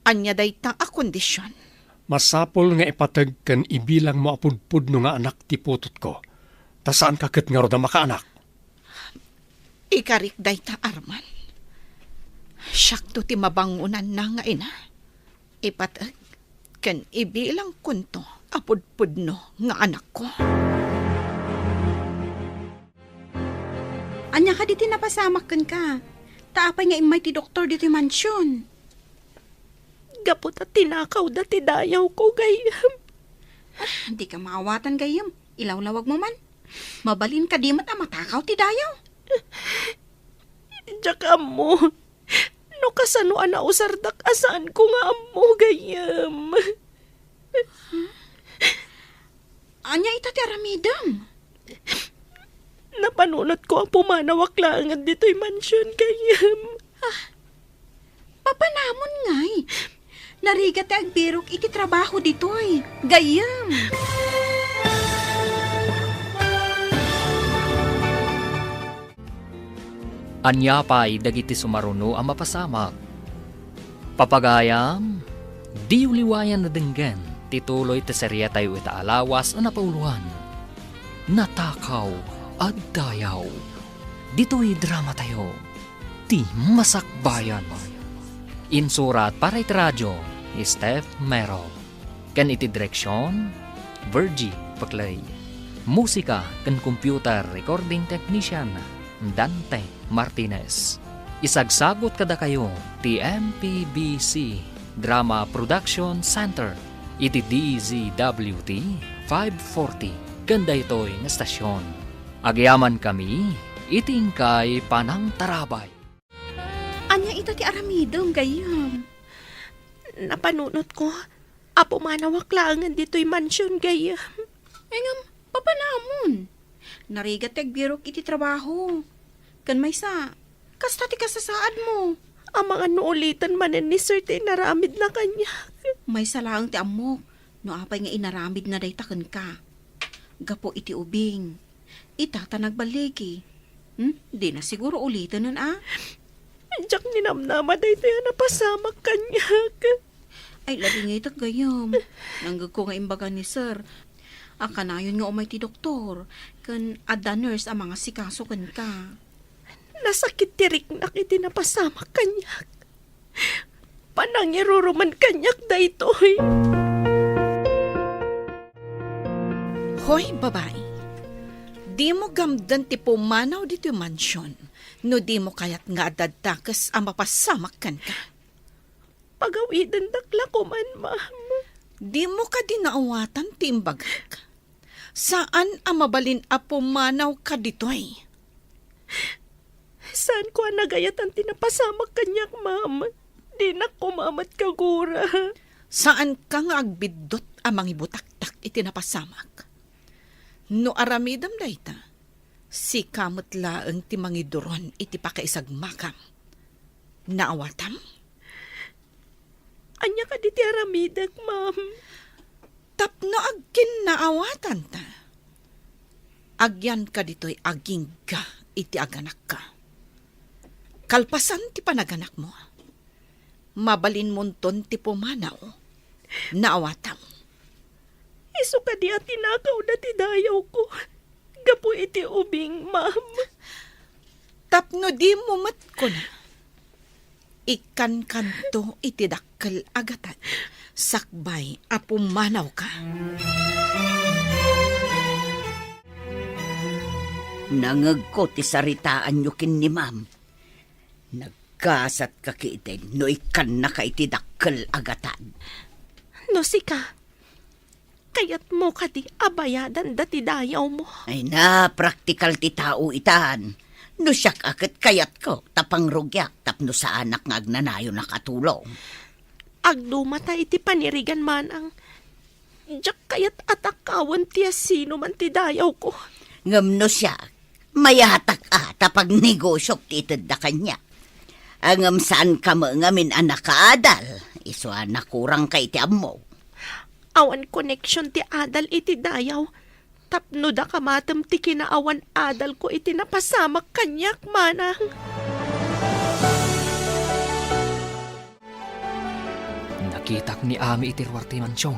Ania dayta a kondision? Masapul nga ipateg ken ibilangmo a pudpudno nga anak ti putotko, ta saanka ket ngarud a makaanak. Ikarik dayta, Arman. Siakto ti mabangonanna nga ina. Ipateg ken ibilangkonto a pudpudno nga anakko. Ania kadi ti napasamak kenka? Ta apay nga immay ti doktor ditoy mansion? Gapu ta tinakawda ti dayawko, gayyem. Ah, dika maawatan, gayyem. Ilawlawagmo man. Mabalin kadi met a matakaw ti dayaw? Diak ammo. No kasano a nausardak a saanko nga ammo, gayyem. Ania ita ti aramidem? Napanunotko a pumanawak laengen ditoy mansion, gayyem. Ah, papanamon ngay. Narigat ti agbirok iti trabaho ditoy, gayyem. Ania pay dagiti sumaruno a mapasamak? Papagayam, diyo liwayan a denggen ti tuloy ti seriatayo ita a lawas a napauloan, Natakaw a Dayaw. Ditoy dramatayo, Ti Masakbayan. Insurat para iti radio ni Steph Mero. Ken iti direksion, Virgie Paclay. Musika ken computer recording technician, Dante Martinez. Isagsagut kadakayo ti M P B C Drama Production Center iti D Z W T five forty ken daytoy nga estasion. Agyamankami iti inkay panangtarabay. Ania ita ti aramidem, gayyem? Napanunotko a pumanawak laengen ditoy mansion, gayyem. Ay ngem, papanamon? Narigat ti agbirok iti trabaho. Ken maysa, kasta ti kasasaadmo. Amangan no uliten manen ni Sir ti inaramidna kaniak. Maysa laeng ti ammok no apay nga inaramidna dayta kenka. Gapu iti ubing, ita ta nagballigi. Hmm? Dina siguro ulitenen a? Diak ninamnama daytoy a napasamak kaniak. Ay, labi ngay ita, gayyem. Nanggegko nga imbaga ni Sir a kanayon nga umay ti doktor ken adda nurse a mangasikaso kenka. Nasakit ti riknak iti napasamak kaniak. Panangirurumen kaniak daytoy. Hoy, babai, dimo gamden ti pumanaw ditoy mansion no dimo kayat nga adda dakes a mapasamak kenka. Pagawidendak la koman, ma'am. Dimo kadi naawatan ti imbagak? Saan a mabalin a pumanawka ditoy. Saanko a nagayatan ti napasamak kaniak, ma'am. Dinak koma met kagura. Saanka nga agbiddut a mangibutaktak iti napasamak. No aramidem dayta, sika met laeng ti mangiduron iti pakaisagmakam. Naawatam? Ania kadi ti aramidek, ma'am? Tapno agkinnaawatanta, agyanka ditoy agingga iti aganakka. Kalpasan ti panaganakmo, mabalinmonton ti pumanaw. Naawatam. Isu kadi a tinakawda ti dayawko gapu iti ubing, ma'am. Tapno dimo met kuna, ikkankanto iti dakkel a gatad sakbay a pumanawka. Nangegko ti saritaanyo ken ni Ma'am. Nagkasatka ketdi no ikkannaka iti dakkel a gatad. No sika, kayatmo kadi a bayadan dati dayawmo? Ay na, praktikal ti tao itan. No siak a ket kayatko ta pangrugiak tapno saanak nga agnanayon a katulong. Agdumata iti panirigan, manang. Diak kayat a takawen ti asinoman ti dayawko. Ngem no siak, mayatak a ta pagnegosyok ti itedda kaniak. Ngem saanka met ngamin a nakaadal, isu a nakurangka iti ammok. Awan koneksion ti adal iti dayaw, tapno dakayo matem ti kinaawan adalko iti napasamak kaniak, manang. Nakitak ni Ami iti ruar ti mansion.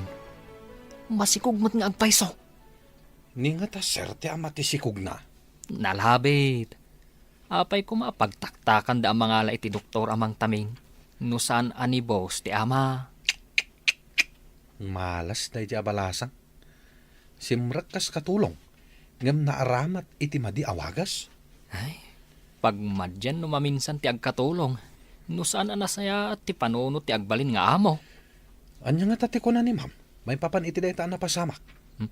Masikog met nga agpayso. Ni ngata, sir, ti ama ti sikogna? Nalabit. Apay koma a pagtaktakanda a mangala iti doktor a mangtaming no saan a ni boss ti ama? Malas daydi a balasang. Simrek kas katulong, ngem naaramat iti madi a wagas. Ay, pagmadian no maminsan ti agkatulong, no saan a nasayaat ti panunot ti agbalin nga amo. Ania ngata ti kuna ni Ma'am maipapan iti dayta a napasamak? Hmm.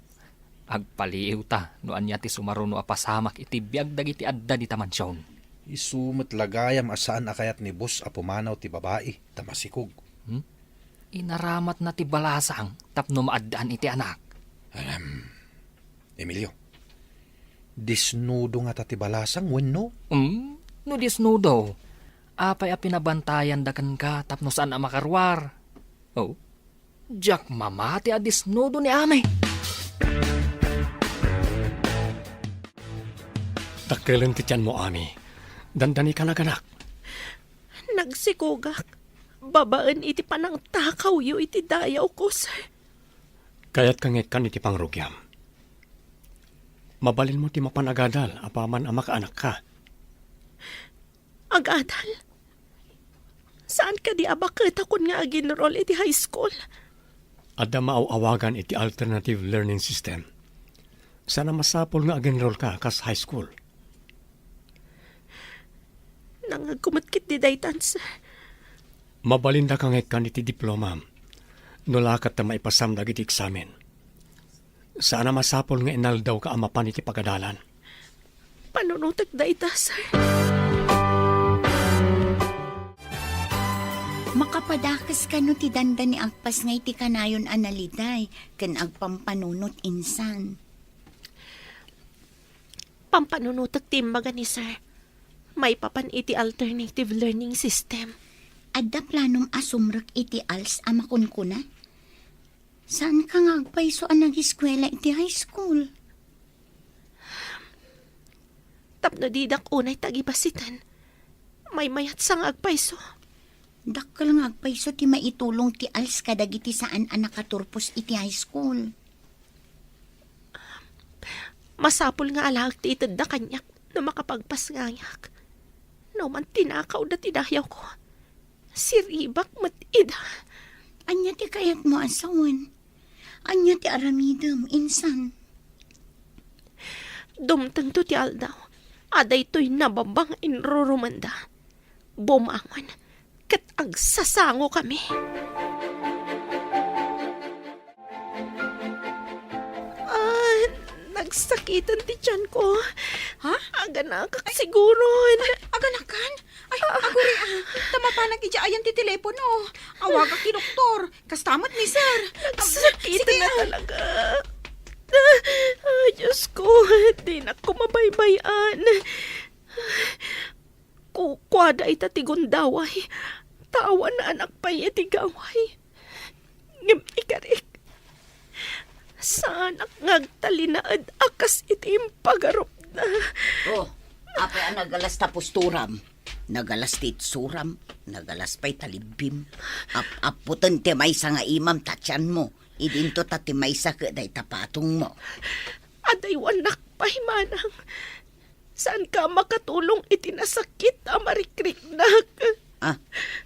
Agpaliiwta no ania ti sumaruno a pasamak iti biag dagiti adda dita mansion. Isu met la gayam a saan a kayat ni boss a pumanaw ti babai ta masikog. Hmm? Inaramatna ti balasang tapno maaddaan iti anak. Ahem. Emilio, disnudo ngata ti balasang wenno? Hmm? No disnudo, apay a pinabantayanda kenka tapno saan a makaruar? Oh, diak mamati a disnudo ni Ami. Dakkelen ti tianmo, Ami. Dandani ka naganak. Nagsikogak babaen iti panangtakawyo iti dayawko, sir. Kayatka nga ikkan iti pangrugiam. Mabalinmo ti mapan agadal apaman a makaanakka. Agadal? Saan kadi a baketakon nga ag-enroll iti high school? Adda maaw-awagan iti alternative learning system. Saan a masapul nga ag-enroll ka kas high school. Nangngegko met ketdi daytan, sir. Mabalindaka nga ikkan iti diplomam. No la ket ta maipasam dagiti eksamen. Saan a masapul nga inaldawka a mapan iti pagadalan. Panunotek dayta, sir. Makapadakes kano ti dandani agpasngay ti kanayon a naliday ken agpampanunot insan. Pampanunotek ti imbaga ni sir. Maipapan iti alternative learning system. Adda planom a sumrek iti als a makunkuna? Saanka nga agpayso a nagiskuela iti high school? Tapno didak unay tagibasiten, maymayatsa nga agpayso. Dakkel nga agpayso ti maitulong ti als kadagiti saan a nakaturpos iti high school. Masapul nga alaek ti itedda kaniak no makapagpasngayak. No man tinakawda ti dayawko, siribak met ida. Ania ti kayatmo a sawen? Ania ti aramidem, insan? Dumtengto ti aldaw a daytoy nababa nga inrurumenda. Bumangon ket agsasangokami. Ah, nagsakiten ti tianko. Ha? Aganakak siguron. Ay, aganakan? Ay, aguri, ah, ta mapanak idiay ayan ti telepono. Awagak ti doktor. Kasta met ni sir. Nagsakiten na talaga. Ay, Diyos ko, dinak ko mabaybay-an. Kukuada ita ti gundaway, ta awan anak pay iti gaway. Ngem ikarik, saanak nga agtalinaed a kas iti impagarupna. Oh, apay a nagalas ta pusturam? Nagalas ti itsuram, nagalas pay ta libbim. Ap-aputen ti maysa nga imam ta tianmo, idinto ta ti maysa ket dayta patongmo. Adaywanak pay, manang. Saanka a makatulong iti nasakit a marikriknak. Ah,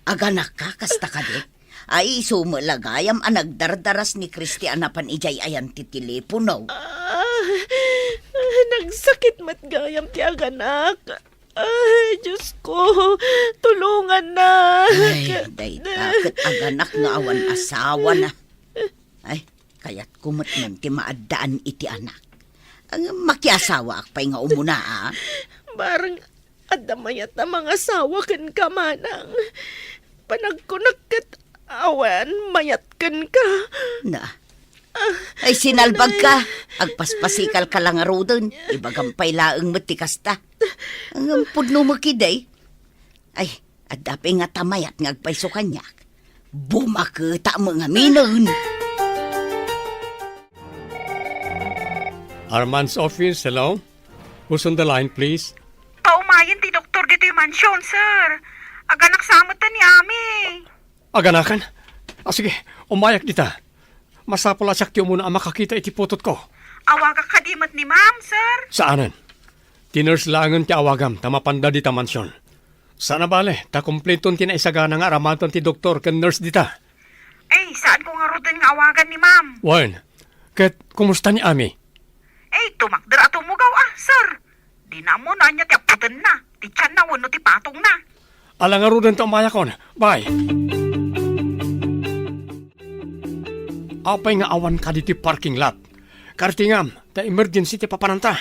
aganakka kasta kadi? Ay, isu met la gayam a nagdardaras ni Christy a napan idiay ayan ti telepono. Ah, nagsakit met gayam ti aganak. Ay, Diyos ko, tulongannak. Ay, dayta ket aganak nga awan asawana. Ay, kayatko met man ti maaddaan iti anak. Ang makiasawaak pay nga umuna, a? Bareng adda mayat a mangasawa kenka, manang. Panagkunak ket awan mayat kenka. Na. Ay, sinalbagka. Agpaspasikalka la ngaruden. Ibagam pay laeng met ti kasta. Ngem pudno met ketdi. Ay, adda pay ngata mayat nga agpayso kaniak. Bumaketa met ngaminen. Arman's office, hello? Who's on the line, please? Paumayen ti doktor ditoy mansion, sir. Aganak sa met ni Ami. Aganakan? Ah, sige, umayak dita. Masapul a siak ti umuna a makakita iti putotko. Awagak kadi met ni Ma'am, sir? Saanen. Ti nurse laengen ti awagam ta mapanda dita mansion. Saan a bale, ta kumpleton ti naisagana nga aramatan ti doktor ken nurse dita. Ay, saanko ngaruden nga awagan ni Ma'am. Wen, ket kumusta ni Ami? Ay, tumakder a tumugaw, a, sir. Dina ammo no ania ti apputenna, ti tianna wenno ti patongna. Ala ngaruden ta umayakon. Bye. Apay nga awanka ditoy parking lot? Kartingam, ta emergency ti papananta.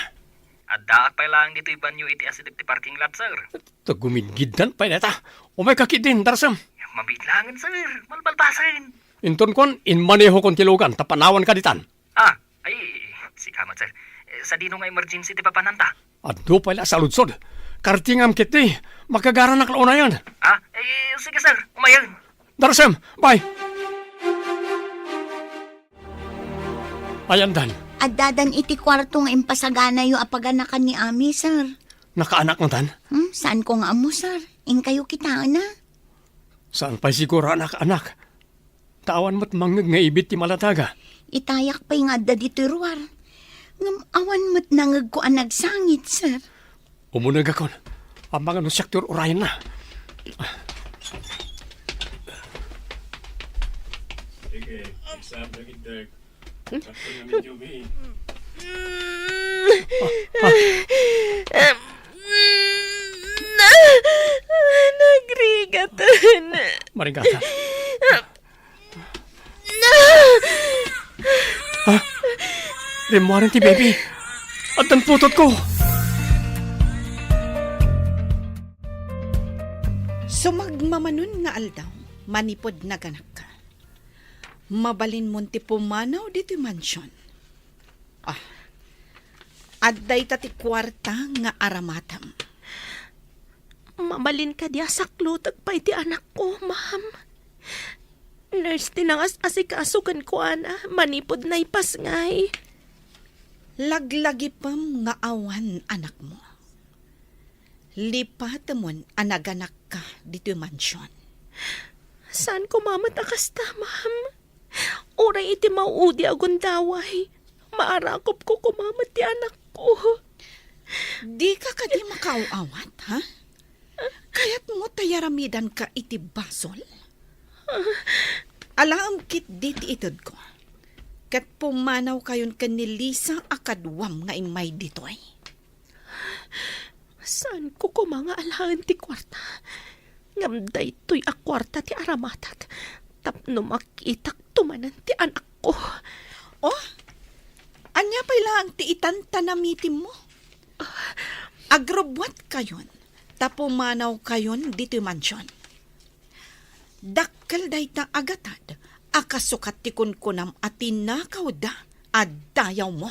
Addaak pay laeng ditoy banio iti asideg ti parking lot, sir. Ta gumidgiddan pay dayta. Umayka ketdin, Darsem. Mabiit laengen, sir. Malbalbasen. Inton kuan, inmanehokon ti lugan, ta panawanka ditan. Ah, ay, sika met, sir. Eh, sadino nga emergency ti papananta? Adu pay la a saludsod. Kartingam ketdi, makagaranak la unayen. Ah, eh, sige, sir. Umayen. Darsem, bye. Ayandan. Addadan iti kuarto nga impasaganayo a paganakan ni Ami, sir. Nakaanak ngatan? Hmm, saanko nga ammo, sir. Inkayo kitaenna. Saan pay siguro a nakaanak? Ta awan met mangngeg nga ibit ti maladaga. Itayak pay nga adda ditoy ruar. Ngem awan met nangngegko a nagsangit, sir. Umunegakon. Amangan no siak ti ur-urayenna. Sige, exam na gid, Dirk. Sakto na medyo may. Nagrigatan. Marigatan. Ha? Rimmuaren ti baby. Addan putotko. Sumagmamanon nga aldaw, manipud naganakka, mabalinmon ti pumanaw ditoy mansion. Ah, adda ita ti kuarta nga aramatam. Mabalin kadi a saklutek pay ti anakko, ma'am? Nurse ti nangas-asikaso kenkuana manipud naipasngay. Laglagipem nga awan anakmo. Lipatemon a naganakka ditoy mansion. Saan koma met a kasta, ma'am? Uray iti mauudi a gundaway, maarakupko koma met ti anakko. Dika kadi makaaw-awat, ha? Kayatmo ta yaramidanka iti basol? Alaem ketdi ti itedko. Ket pumanawkayon ken ni Lisa a kaduam nga immay ditoy. Saanko koma nga alaen ti kuarta. Ngem daytoy a kuarta ti aramatak tapno makitakto manen ti anakko. Oh, ania pay laeng ti itantanamitimmo? Agrubbuatkayon ta pumanawkayon ditoy mansion. Dakkel dayta a gatad a kasukat ti kunkunam a tinakawda a dayawmo.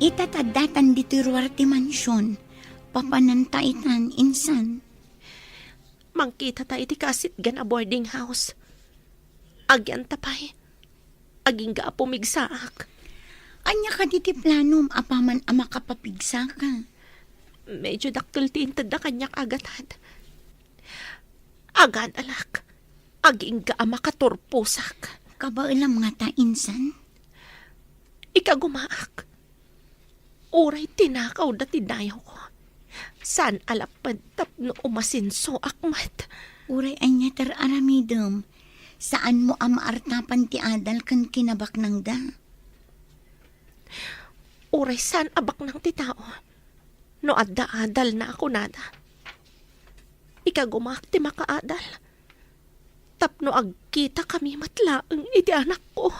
Ita ta addatan ditoy ruar ti mansion. Papananta itan, insan. Agkitata iti kaasitgan a boarding house. Agyanta pay, agingga a pumigsaak. Ania kadi ti planom apaman a makapapigsaka? Medyo dakkel ti intedda kaniak a gatad. Agadalak, agingga a makaturposak. Kabaelam ngata, insan? Ikagumaak. Uray tinakawda ti dayawko, saan a lapped tapno umasensoak met. Uray ania ti ar-aramidem, saanmo a maartapan ti adal ken kinabaknangda. Uray saan a baknang ti tao, no adda adalna a kunada. Ikagumaak ti makaadal. Tapno agkitakami met laeng iti anakko.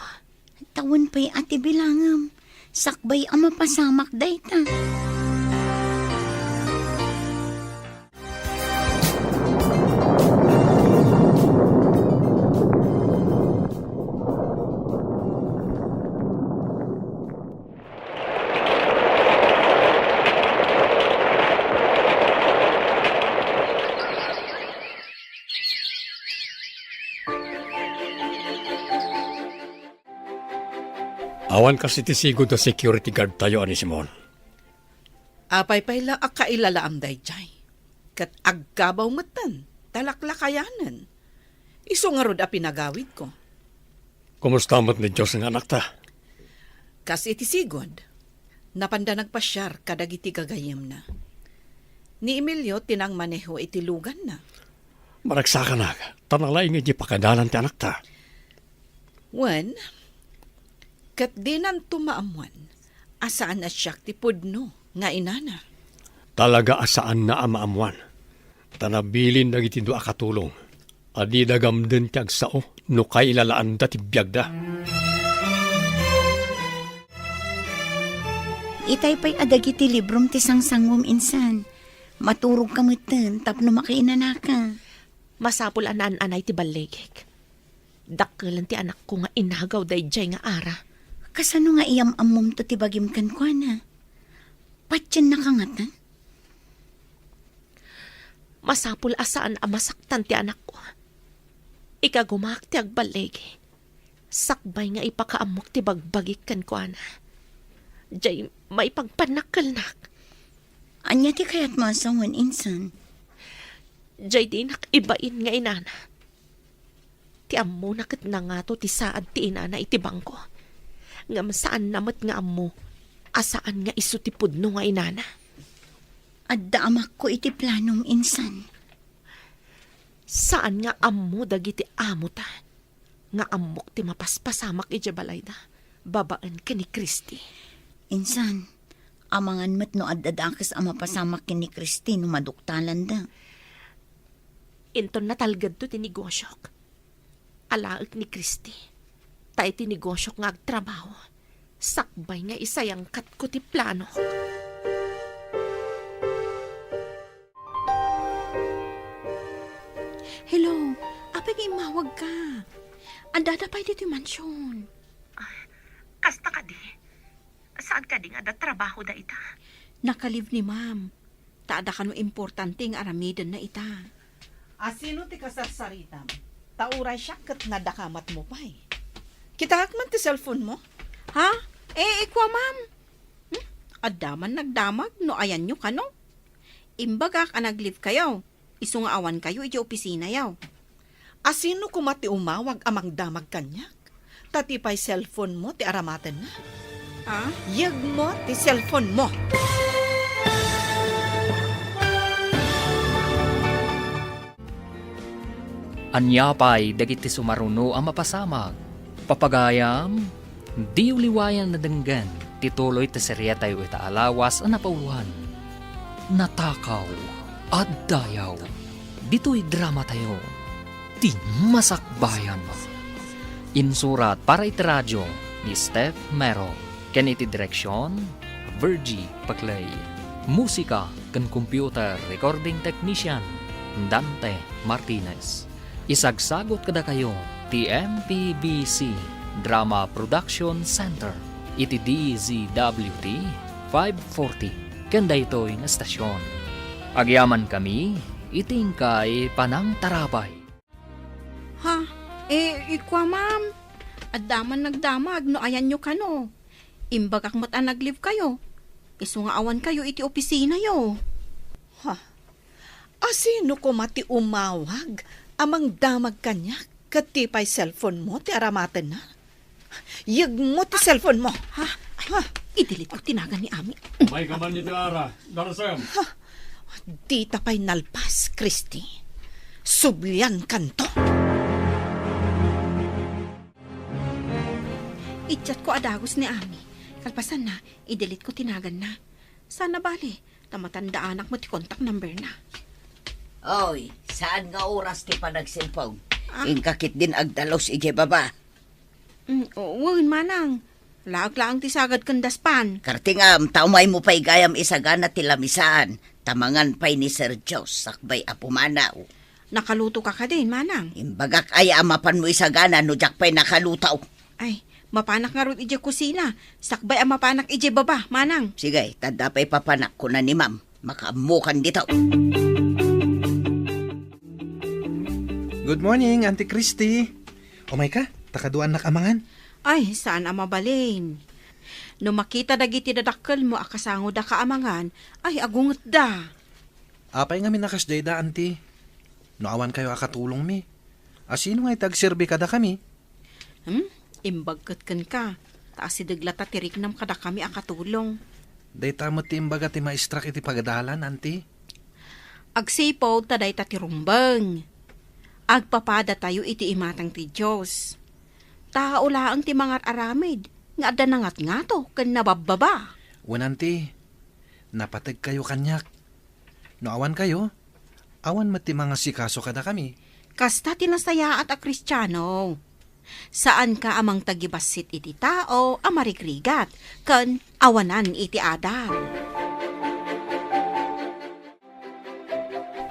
Tawen pay a ti bilangem, sakbay a mapasamak dayta. Awan kas iti sigud a security guard tayo, Anisimon. Apay pay la a kailalaam daydiay? Ket agkabaw metten, talaklakayanen. Isu ngarud a pinagawidko. Kumusta met ni Dios nga anakta? Kas iti sigud, napanda nagpasiar kadagiti gagayyemna. Ni Emilio ti nangmaneho iti luganna. Maragsakanak, ta nalaing iti pakadalan ti anakta. Wen, ket dinanto maammuan a saan a siak ti pudno nga inana. Talaga a saanna a maammuan, ta nabilin dagiti dua a katulong a dida gamden ti agsao no kailalaanda ti biagda. Itay pay a dagiti librom ti sangsanguem, insan. Maturogka metten tapno makainanaka. Masapul a naan-anay ti balligik. Dakkelen ti anakko nga inagaw daydiay nga ara. Kasano nga iyam-ammomto ti bagim kenkuana? Patiennaka ngata? Masapul a saan a masaktan ti anakko. Ikagumaak ti agballigi. Sakbay nga ipakaammok ti bagbagik kenkuana. Diay maipagpannak kelnak. Ania ti kayatmo a sawen, insan? Diay dinak ibain nga inana. Ti ammona ket nangato ti saad ti inana iti bangko. Ngem saanna met nga ammo a saan nga isu ti pudno nga inana. Adda amakko iti planom, insan. Saan nga ammo dagiti amota nga ammok ti mapaspasamak idiay balayda babaen ken ni Christy. Insan, amangan met no adda dakes a mapasamak ken ni Christy no maduktalanda. Inton natalgedto ti negosiok, alaek ni Christy. Ta iti negosiok nga agtrabaho, sakbay nga isayangkatko ti planok. Hello, apay nga immawagka? Addada pay ditoy mansion. Ay, kasta kadi? Saan kadi nga adda trabaho dayta? Naka-leave ni ma'am. Ta adda kano importante nga aramidenna ita. Asino ti kasarsaritam? Ta uray siak ket nadakamatmo pay. Kitaak man ti cellphone mo? Ha? Eh, ikua, ma'am. Hmm? Adda man nagdamag no ayanyo kano? Imbagak a nag-leave kayo. Isu nga awan kayo iti opisinayo. Asino koma ti umawag a mangdamag kaniak? Ta ti pay cellphone mo ti aramatenna? Ah? Yegmo ti cellphone mo! Ania pay dagiti sumaruno a mapasamak? Papagayam, diyo liwayan a denggen ti tuloy ti seriatayo ita a lawas a napauluan, Natakaw a Dayaw. Ditoy dramatayo, Ti Masakbayan. Insurat para iti radio ni Steph Mero, ken iti direksion, Virgie Paclay. Musika ken computer recording technician, Dante Martinez. Isagsagut kadakayo ti M P B C Drama Production Center iti D Z W T five forty ken daytoy nga estasion. Agyamankami iti inkay panangtarabay. Ha? Eh, ikua, ma'am. Adda man nagdamag no ayanyo kano. Imbagak met a nag-leave kayo. Isu nga awan kayo iti opisinayo. Ha? Asino koma ti umawag a mangdamag kaniak ket ti pay cellphone mo ti aramatenna? Yegmo ti cellphone mo. Ha? Ay, ha? I-delete ko ti nagan ni Ami. May kaman iti ara, Darsem. Ha? Dita pay nalpas, Christy. Sublian kanto. I-chat ko a dagus ni Ami. Kalpasanna, i-delete ko ti naganna. Sana bali, ta matandaanak mo ti contact number na. Oy, saan nga oras ti panagselpon? Ah. Inka ketdin agdalus idiay baba. Mm, o, wen, manang. Laag laeng ti sagad ken daspan. Kartingam, ta umaymo pay gayam isagana ti lamisaan. Ta mangan pay ni Sir Jos, sakbay a pumanaw. Nakaluto ka kadin, manang? Imbagak aya a mapanmo isagana no diak pay nakaluto. Ay, mapanak ngarud idiay kusina. Sakbay a mapanak idiay baba, manang. Sige, ta adda pay papanak, kuna ni Ma'am. Makaammokan dita. Good morning, Auntie Christy. Umay ka? Ta kaduaannak a mangan. Ay, saan a mabalin. No makita dagiti dadakkelmo a kasangoda ka a mangan, ay, agungetda. Apay ngamin a kasdiayda, Auntie? No awan kayo a katulongmi, asino nga iti agserbi kadakami? Hmm? Imbag ket kenka, ta asideg latta ti riknam kadakami a katulong. Dayta met ti imbaga ti maestrak iti pagadalan, Auntie. Agsipud ta dayta ti rumbeng. Agpapadatayo iti imatang ti Dios. Tao laeng ti mangar-aramid nga adda nangatngato ken nababbaba. Wen, Auntie, napategkayo kaniak. No awan kayo, awan met ti mangasikaso kadakami. Kasta ti nasayaat a Kristiano. Saanka a mangtagibassit iti tao a marigrigat ken awanan iti adal.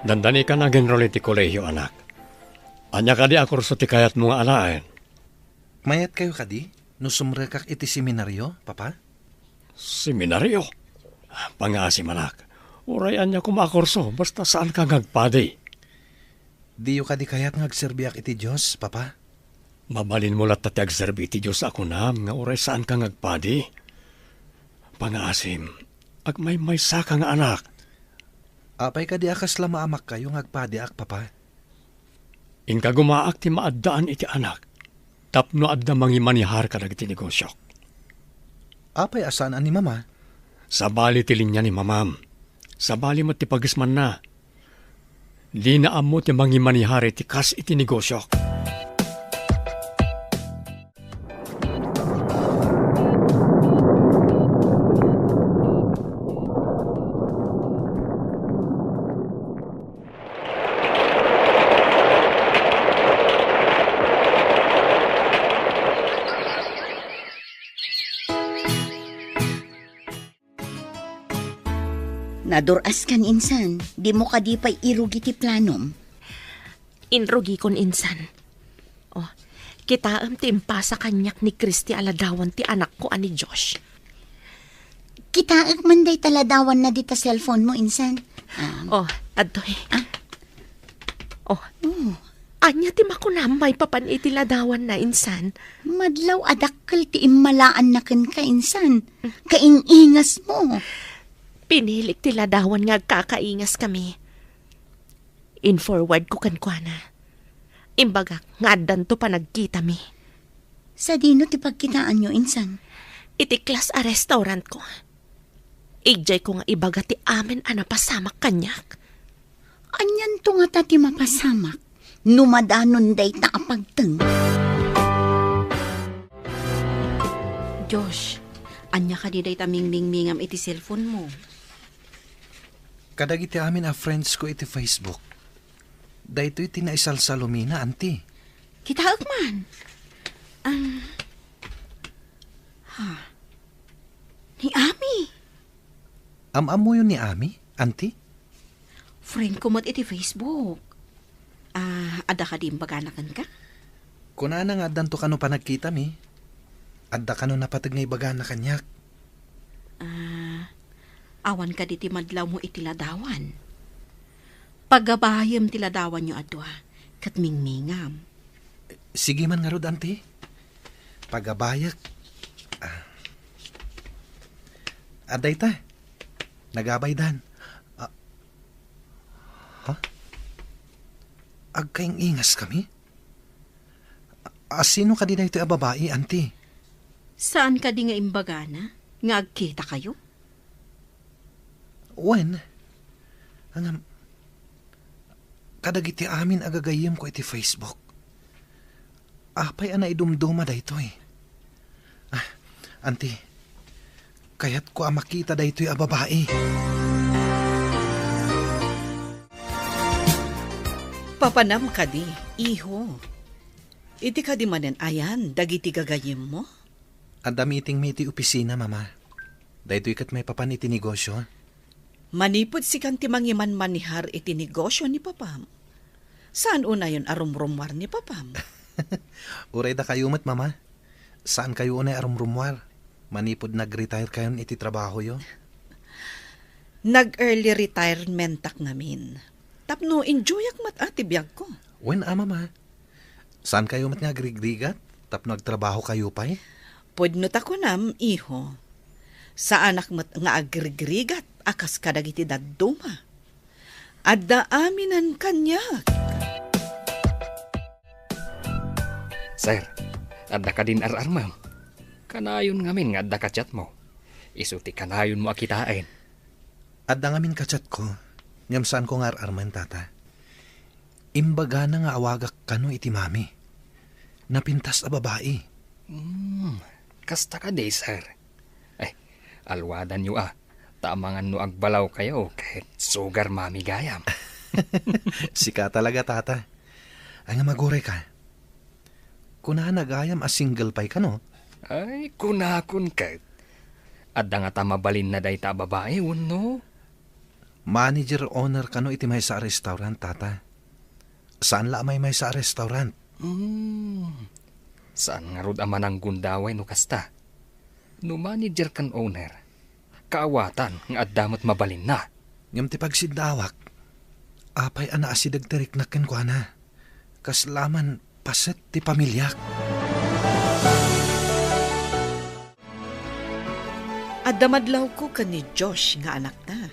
Dandani ka nag-enroll iti kolehio, anak. Ania kadi a kurso ti kayatmo nga alaen? Mayat kayo kadi no sumrekak iti seminario, Papa? Seminario? Pangaasim, anak. Uray ania koma a kurso, basta saanka nga agpadi. Diyo kadi kayat nga agserbiak iti Dios, Papa? Mabalinmo latta ti agserbi iti Dios a kunam nga uray saanka nga agpadi. Pangaasim, agmaymaysaka nga anak. Apay kadi a kasla maamakkayo nga agpadiak, Papa? Inkagumaak ti maaddaan iti anak, tapno adda mangimanihar kadagiti negosiok. Apay a saan a ni Mama? Sabali ti linia ni Mamam. Sabali met ti pagismanna. Dina ammo ti mangimanihar iti kas iti negosiok. Nadur-askan insan, dimo kadi pay irugi ti planom? Inrugikon insan. Oh, kitaem ti impasa kaniak ni Christy a ladawan ti anakko a ni Josh. Kitaek man dayta ladawanna dita cellphone mo, insan. Um, Oh, adtoy. Ah? Oh. Oh. Ania ti makunam maipapan iti ladawanna, insan? Madlaw a dakkel ti immalaanna kenka, insan. Kaing-ingas mo. Pinilik ti ladawan nga agkakaingas kami. In-forward ko kenkuana. Imbagak nga addanto panagkitami. Sadino ti pagkitaanyo, insan? Iti class a restaurant ko. Idiay ko nga ibaga ti amin a napasamak kaniak. Anianto ngata ti mapasamak no madanon dayta a pagteng? Josh, ania kadi dayta mingmingmingam iti cellphone mo? Kadagiti amin a friends ko iti Facebook. Daytoy ti naisalsalumina, Auntie. Kitaek man. Ang, ha? Ni Ami? Am-ammoyo ni Ami, Auntie? Friend ko met iti Facebook. Ah, adda kadi imbagana kenka? Kunana nga addanto kano panagkitami. Adda kano napateg nga ibagana kaniak. Ah, awan kadi ti madlawmo iti ladawan? Pagabayem ti ladawanyo a dua, ket mingmingam. Sige man ngarud, Auntie. Pagabayek. Ah. Adda ita. Nagabay, Dan. Ah. Ha? Agkaing-ingaskami? A, sino kadi daytoy a babai, Auntie? Saan kadi nga imbagana nga agkitakayo? Wen, ngem, kadagiti amin a gagayyemko iti Facebook. Apay a naidumduma daytoy? Ah, Auntie, kayatko a makita daytoy a babai. Papanam kadi, iho? Iti kadi manen ayan dagiti gagayyemmo? Adda meetingmi iti opisina, Mama. Daytoy ket maipapan iti negosio. Manipud sikan ti mangimanmanehar iti negosio ni papam, saan unayon a rumrummuar ni papam? Uray dakayo met, Mama. Saankayo unay a rumrummuar manipud nag-retirekayon iti trabahoyo? Nag-early retirementak ngamin. Tapno enjoyak met a ti biagko. Wen a, Mama. Saankayo met nga agrigrigat tapno agtrabahokayo pay? Pudno ta kunam, iho. Saanak met nga agrigrigat a kas kadagiti dadduma. Adda aminen kaniak. Sir, adda kadin ar-armem? Kanayon ngamin nga adda ka-chatmo. Isu ti kanayonmo a kitaen. Adda ngamin ka-chatko, ngem saanko nga ar-armen, Tata. Imbagana nga awagak kano iti mami. Napintas a babai. Hmm, kasta kadi, sir? Ay, alwadanyo a. Ta amangan no agbalawkayo ket sugar mami gayam. Sika talaga, Tata. Ay nga magurayka. Kunana gayam a single pay kano? Ay, kunakon ket. Adda ngata mabalinna dayta a babai, wenno? Manager owner kano iti maysa a restaurant, Tata. Saan la a maymaysa a restaurant? Hmm. Saan ngarud a mananggundaway no kasta? No manager ken owner, kaawatan nga adda met mabalinna. Ngem ti pagsiddawak, apay a naasideg ti riknak kenkuana? Kasla man paset ti pamiliak. Adda madlawko ken ni Josh nga anakta.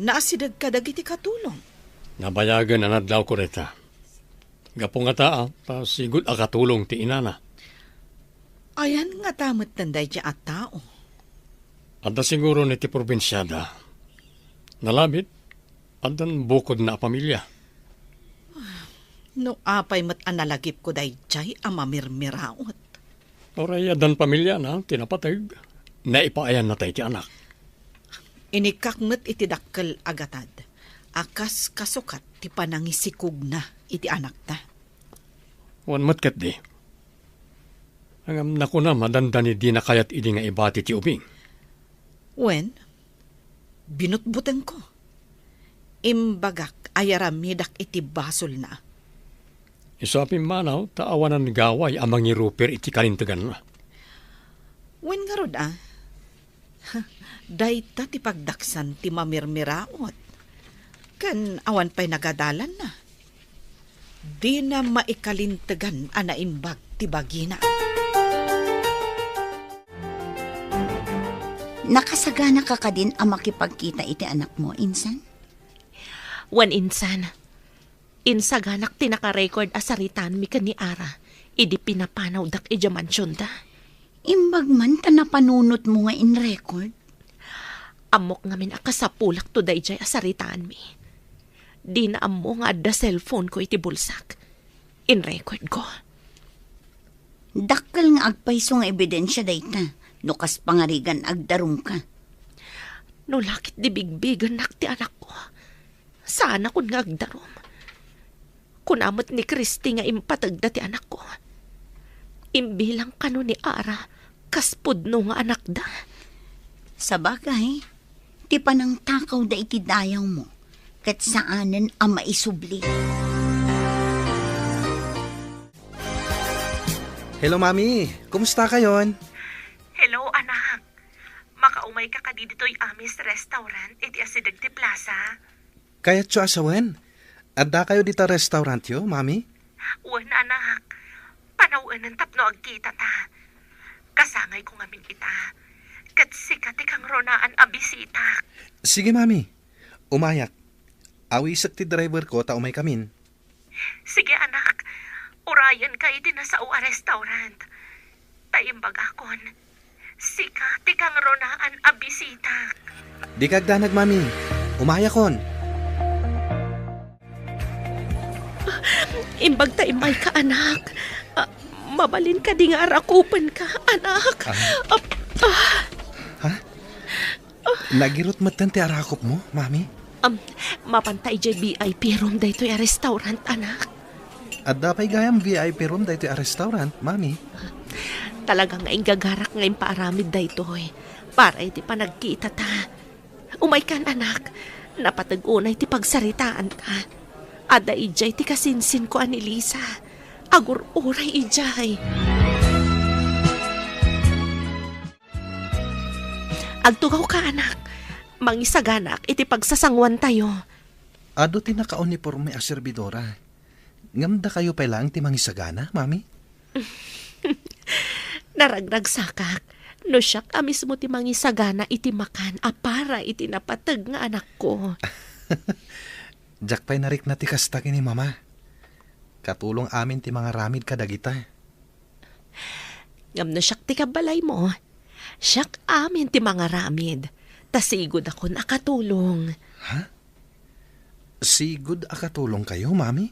Naasideg kadagiti katulong. Nabayagen a nadlawko dayta. Gapu ngata a, ta sigud a katulong ti inana. Ayan ngata metten daydiay a tao? Adda siguro iti probinsiada. Nalabit, addan bukodna a pamilia. No apay met a nalagipko daydiay a mamirmiraot. Uray addan pamiliana ti napateg, naipaayanna tay ti anak. Inikkak met iti dakkel a gatad a kas kasukat ti panangisikugna iti anakta. Wen met ketdi. Ngem nakunam a dandani dina kayat idi nga ibati ti ubing. Wen, binutbutengko. Imbagak a yaramidak iti basolna. Isu a pimmanaw ta awanan gaway a mangiruper iti kalinteganna. Wen ngarud a, dayta ti pagdaksan ti mamirmiraot. Ken awan pay nagadalanna. Dina maikalintegan a naimbag ti bagina. Nakasaganaka kadin a makipagkita iti anakmo, insan? Wen, insan. Insaganak ti naka-record a saritaanmi ken ni Ara idi pinapanawdak idiay mansionda. Imbag man ta napanunotmo nga in-record? Ammok ngamin a kasapulakto daydiay a saritaanmi. Dina ammo nga adda cellphone-ko iti bulsak. In-record-ko. Dakkel nga agpayso nga ebidensia dayta, no kas pangarigan agdarumka. No la ketdi bigbigennak ti anakko, saanakon nga agdarum. Kuna met ni Christy nga impategda ti anakko. Imbilang kano ni Ara kas pudno nga anakda. Sabagay, ti panangtakawda iti dayawmo, ket saanen a maisubli. Hello, Mami. Kumusta kayon? Hello, anak. Makaumayka kadi ditoy Amis Restaurant iti asideg ti plaza? Kayatyo a sawen? Addakayo dita restaurantyo, Mami? Wen, anak. Panawen tapno agkitata. Kasangayko ngamin ita. Ket sika ti kangrunaan a bisitak. Sige, Mami. Umayak. Awisek ti driverko ta umaykamin. Sige, anak. Urayenka iti nasao a restaurant. Ta imbagakon, sika ti kangrunaan a bisitak. Dika agdanag, Mami. Umayakon. Imbag ta immayka, anak. Ah, mabalin kadi nga arakupenka, anak? Ah. Ah, ah. Ha? Nagirot metten ti arakupmo, Mami? Am, mapanta idiay V I P room daytoy a restaurant, anak. Adda pay gayam V I P room daytoy a restaurant, Mami. Talaga nga inggagarak nga impaaramid daytoy para iti panagkitata. Umaykan, anak. Napateg unay ti pagsaritaanta. Adda idiay ti kasinsinko a ni Lisa. Agur-uray idiay. Agtugawka, anak. Mangisaganaak iti pagsasanguantayo. Adu ti nakauniporme a serbidora. Ngem dakayo pay laeng ti mangisagana, Mami? Naragragsakak no siak a mismo ti mangisagana iti makan a para iti napateg nga anakko. Diak pay narikna ti kasta ken ni Mama. Katulong amin ti mangaramid kadagita. Ngem no siak ti kabbalaymo, siak amin ti mangaramid, ta sigudakon a katulong. Ha? Sigud a katulongkayo, Mami?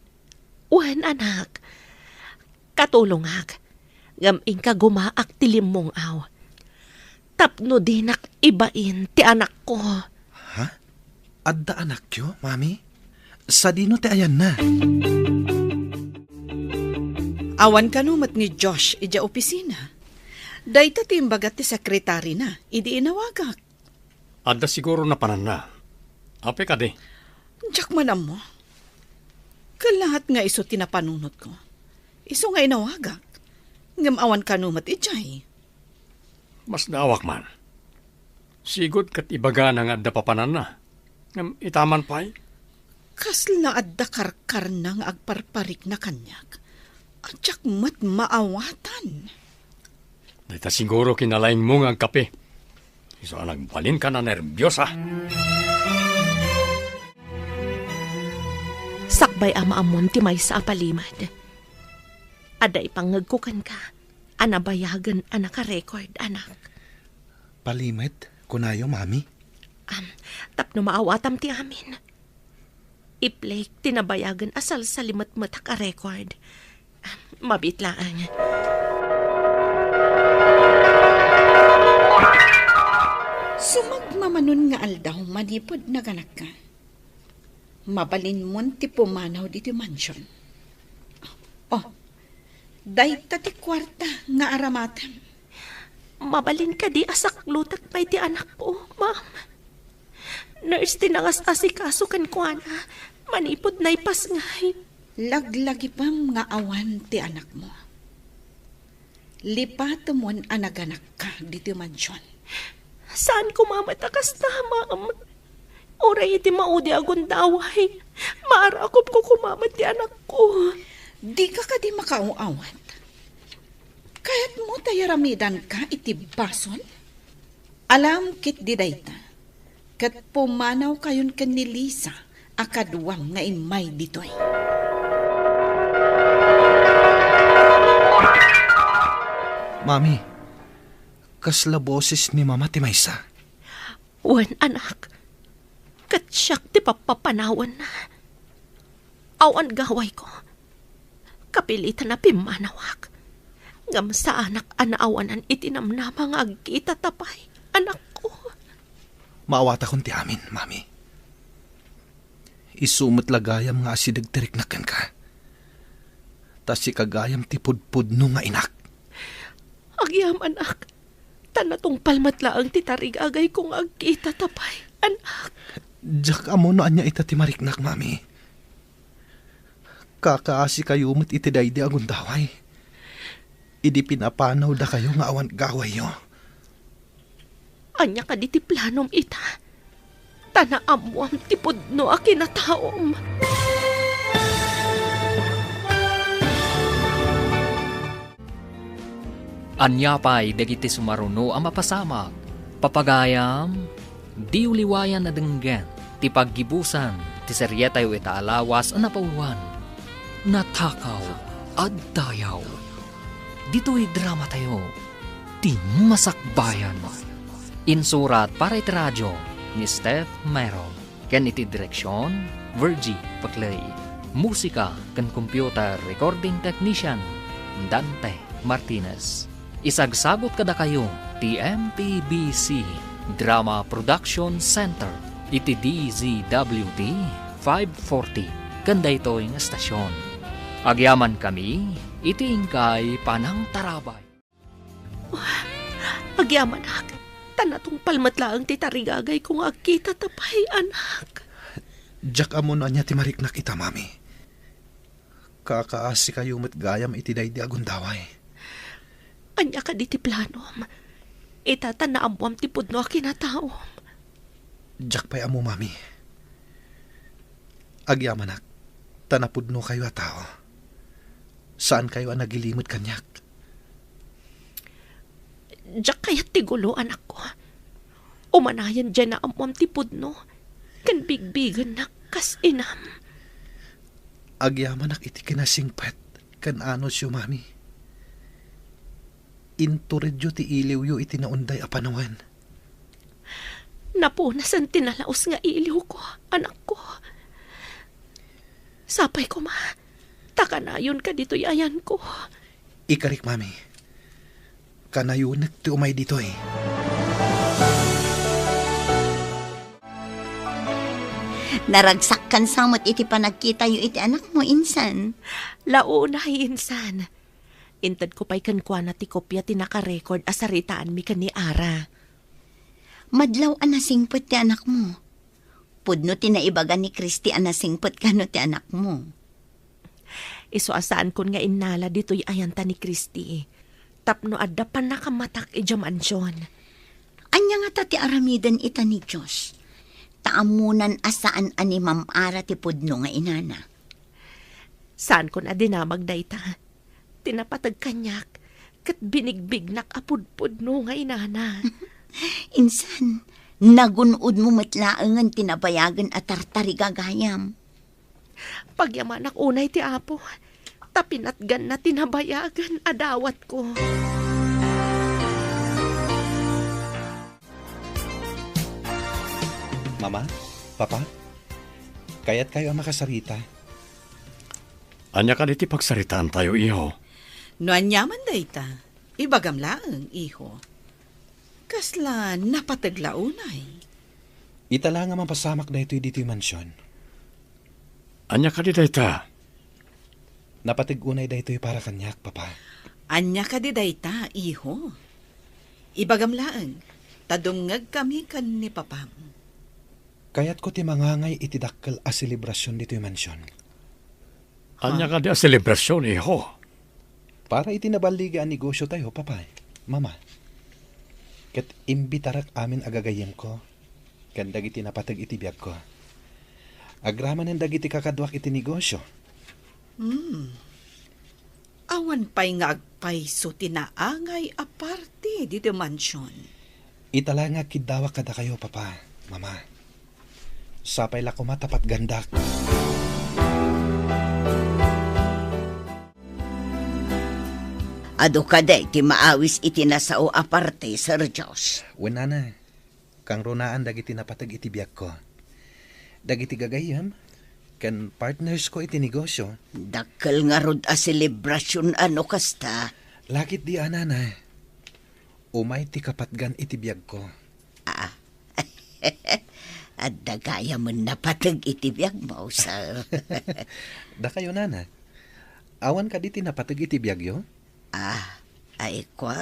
Wen, anak. Katulongak. Ngem inka gumaak ti limmong-aw. Tapno dinak ibain ti anakko. Ha? Adda anakyo, Mami? Sadino ti ayanna? Awan kano met ni Josh idiay opisina. Dayta ti imbaga ti sekretarina idi inawagak. Adda siguro napananna. Apay kadi? Diak man ammo. Kalaat nga isu ti napanunotko. Isu nga inawagak. Ngem awan kano met idiay. Masdaawak man. Sigud ket ibagana nga adda papananna. Ngem ita man pay? Kasla adda karkarna nga agparparikna kaniak. Diak met maawatan. Dayta siguro kinalaingmo nga agkape. Isu a nagbalinka nanerbiosa. Sakbay a maammon ti maysa a palimed, adda ipangngegko kenka a nabayagen a nakarecord, anak. Palimed, kunayo, Mami? Am, tapno maawatam ti amin. I-play ti nabayagen a salsalimetmetak a record. Mabiit laeng. Sumagmamanon nga aldaw manipud naganakka. Mabalinmon ti pumanaw ditoy mansion. Oh, dayta ti kuarta nga aramatem. Mabalin kadi a saklutak pay ti anakko, ma'am? Nurse ti nangas-asikaso kenkuana manipud naipasngay. Laglagipem nga awan ti anakmo. Lipatemon a naganakka ditoy mansion. Saan koma met a kasta, ma'am. Uray iti maudi a gundaway, maarakupko koma met ti anakko. Dika kadi makaaw-awat? Kayatmo ta yaramidanka iti basol? Alam ketdi dayta, ket pumanawkayon ken ni Lisa a kaduam nga immay ditoy. Mami, kasla boses ni Mama ti maysa? Wen, anak, ket siak ti pappapanawanna. Awan gawayko. Kapilitan a pimmanawak. Ngem saanak a naawanan iti namnama nga agkitata pay, anakko. Maawatakon ti amin, Mami. Isu met la gayam nga asideg ti riknak kenka. Ta sika gayam ti pudpudno nga inak. Agyamanak, ta natungpal met laeng ti tarigagayko nga agkitata pay, anak. Diak ammo no ania ita ti mariknak, Mami. Kakaasikayo met iti daydi a gundaway. Idi pinapanawdakayo nga awan gawayyo. Ania kadi ti planom ita? Ta naammoam ti pudno a kinataom. Ania pay dagiti sumaruno a mapasamak? Papagayam, diyo liwayan a denggen ti paggibusan ti serietayo ita a lawas a napauluan, Natakaw a Dayaw. Ditoy dramatayo, Ti Masakbayan. Insurat para iti radio ni Steph Mero. Ken iti direksion, Virgie Paclay. Musika ken computer recording technician, Dante Martinez. Isagsagut kadakayo ti M P B C Drama Production Center iti D Z W T five forty ken daytoy nga estasion. Agyamankami iti inkay panangtarabay. Agyamanak, ta natungpal met laeng ti tarigagayko nga agkitata pay, anak. Diak ammo no ania ti mariknak ita, Mami. Kakaasikayo met gayam iti daydi a gundaway. Ania kadi ti planom? Ita ta naammoam ti pudno a kinataom. Diak pay ammo, Mami. Agyamanak, ta napudnokayo a tao. Saankayo a nagilimed kaniak. Diak kayat ti gulo, anakko. Umanayen diay naammoam ti pudno, ken bigbigennak kas inam. Agyamanak iti kinasingpet ken anusyo, Mami. Inturedyo ti iliwyo iti naunday a panawen. Napunasen ti nalaus nga iliwko, anakko. Sapay koma, ta kanayonka ditoy ayanko. Ikarik, Mami. Kanayonek ti umay ditoy. Naragsakkan sa met iti panagkitayo iti anakmo, insan. Launay, insan. Intedko pay kenkuana ti kopia ti nakarecord a saritaanmi ken ni Ara. Madlaw a nasingpet ti anakmo. Pudno ti naibaga ni Christy a nasingpet kano ti anakmo. Isu a saankon nga innala ditoy ayanta ni Christy tapno adda pannakamatak idiay mansion. Ania ngata ti aramiden ita ni Dios? Ta ammonan a saan a ni Ma'am Ara ti pudno nga inana. Saankon a dinamag dayta. Ti napateg kaniak ket binigbignak a pudpudno nga inana. Insan, nagun-odmo met laengen ti nabayagen a tartarigagayam. Pagyamanak unay ti Apo, ta pinatganna ti nabayagen a dawatko. Mama, Papa, kayatkayo a makasarita. Ania kadi ti pagsaritaantayo, iho? No aniaman dayta, ibagam laeng, iho. Kasla napateg la unay? Ita la nga mapasamak daytoy ditoy mansion. Ania kadi dayta? Napateg unay daytoy para kaniak, Papa. Ania kadi dayta, iho? Ibagam laeng, ta dumngegkami ken ni Papam. Kayatko ti mangangay iti dakkel a selebrasion ditoy mansion. Ania kadi a selebrasion, iho? Para iti naballigi a negosiotayo, Papa, Mama. Ket imbitarek amin a gagayyemko ken dagiti napateg iti biagko. Agramanen dagiti kakaduak iti negosio. Hmm. Awan pay nga agpayso ti naangay a parti ditoy mansion. Ita la nga agkiddawak kadakayo, Papa, Mama. Sapay la koma ta patgandak. Adu kadi ti maawis iti nasao a parti, Sir Josh? Wen, Nana. Kangrunaan dagiti napateg iti biagko. Dagiti gagayyem ken partnersko iti negosio. Dakkel ngarud a selebrasion a no kasta. Lakit di, a, Nana. Umay ti kapatgan iti biagko. Ah. Adda gayamen napateg iti biagmo, sir. Dakayo, Nana. Awan kadi ti napateg iti biagyo? Ah, ay kwa.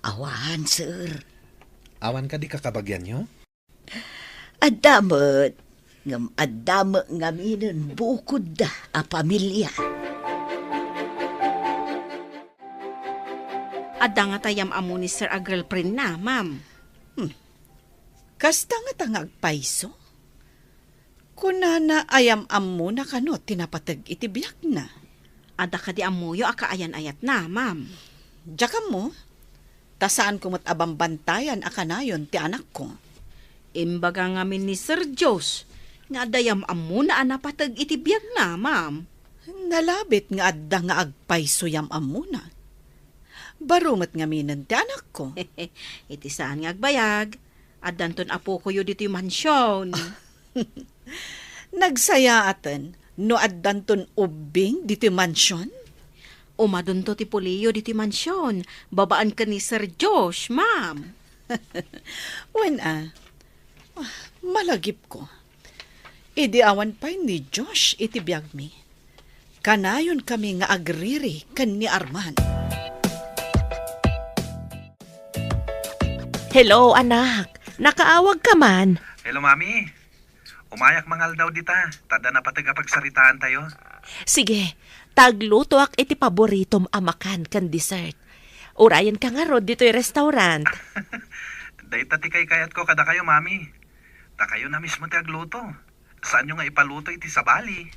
Awan, sir. Awan kadi kakabagianyo? Adda met, ngem adda met ngaminen bukodda a pamilia. Adda ngata yam-ammo ni Sir a girlfriendna, ma'am. Hmm. Kasta ngata nga agpayso? Kunana a yam-ammona kano ti napateg iti biagna. Adda kadi ammoyo a kaayan-ayatna, ma'am? Diak ammo, ta saanko met a bambantayan a kanayon ti anakko. Imbaga ngamin ni Sir Josh nga adda yam-ammona a napateg iti biagna, ma'am. Nalabit nga adda nga agpayso yam-ammona. Baro met ngaminen ti anakko. Iti saan nga agbayag, addanton apokoyo ditoy mansion. Nagsayaaten no addanton ubbing ditoy mansion? Umadunto ti puliyo ditoy mansion, babaen ken ni Sir Josh, ma'am. Wen a, malagipko. Idi awan pay ni Josh iti biagmi, kanayon kami nga agriri ken ni Arman. Hello, anak. Nakaawag ka man? Hello, Mami. Umayak mangaldaw dita, ta adda napateg a pagsaritaan tayo. Sige, taglutoak iti paboritom a makan ken dessert. Urayen ka ngarud ditoy restaurant. Dayta ti kaykayatko kadakayo, Mami. Ta kayo na mismo ti agluto. Saanyo nga ipaluto iti sabali.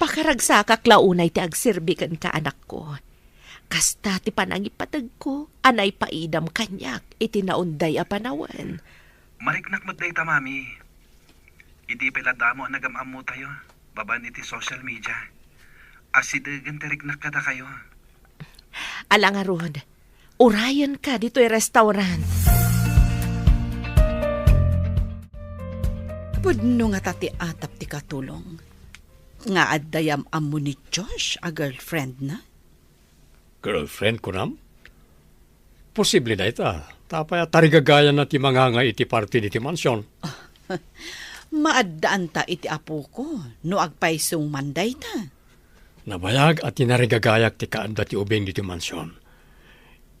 Pakaragsakak la unay ti agserbi kenka, anakko. Kasta ti panangipategko a naipaidam kaniak iti naunday a panawen. Mariknak met dayta, Mami. Idi pay la damo a nagam-ammotayo babaen iti social media, asidegen ti riknak kadakayo. Ala ngarud, urayen ka ditoy restaurant. Pudno ngata ti atap ti katulong nga adda yam-ammo ni Josh a girlfriend na? Girlfriend, kunam? Posible dayta. Ta apay a tarigagayanna ti mangangay iti party ditoy mansion? Maaddaanta iti apoko no agpayso man dayta. Nabayag a tinarigagayak ti kaadda ti ubing ditoy mansion.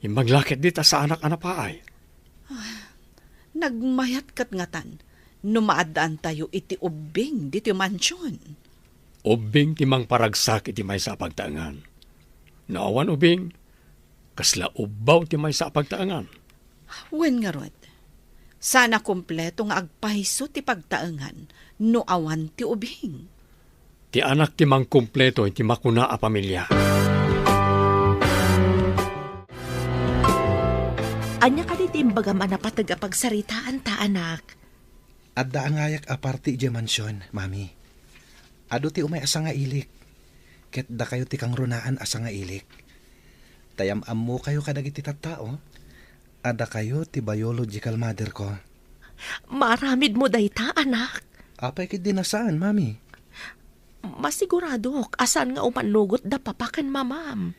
Imbag la ketdi ta saanak a napaay. Nagmayat ket ngatan no maaddaantayo iti ubbing ditoy mansion. Ubbing ti mangparagsak iti maysa a pagtaengan. No awan ubing, kasla ubbaw ti maysa a pagtaengan. Wen ngarud, saan a kompleto nga agpayso ti pagtaengan no awan ti ubing. Ti anak ti mangkumpleto iti makuna a pamilia. Ania kadi ti imbagam a napateg a pagsaritaanta, anak? Adda angayak a party idiay mansion, Mami. Adu ti umay a sangailik, ket dakayo ti kangrunaan a sangailik. Ta yam-ammokayo kadagiti tattao a dakayo ti biological mother ko. Maaramidmo dayta, anak? Apay ketdi a saan, Mami? Masiguradok a saan nga umannugot da papa ken mamam.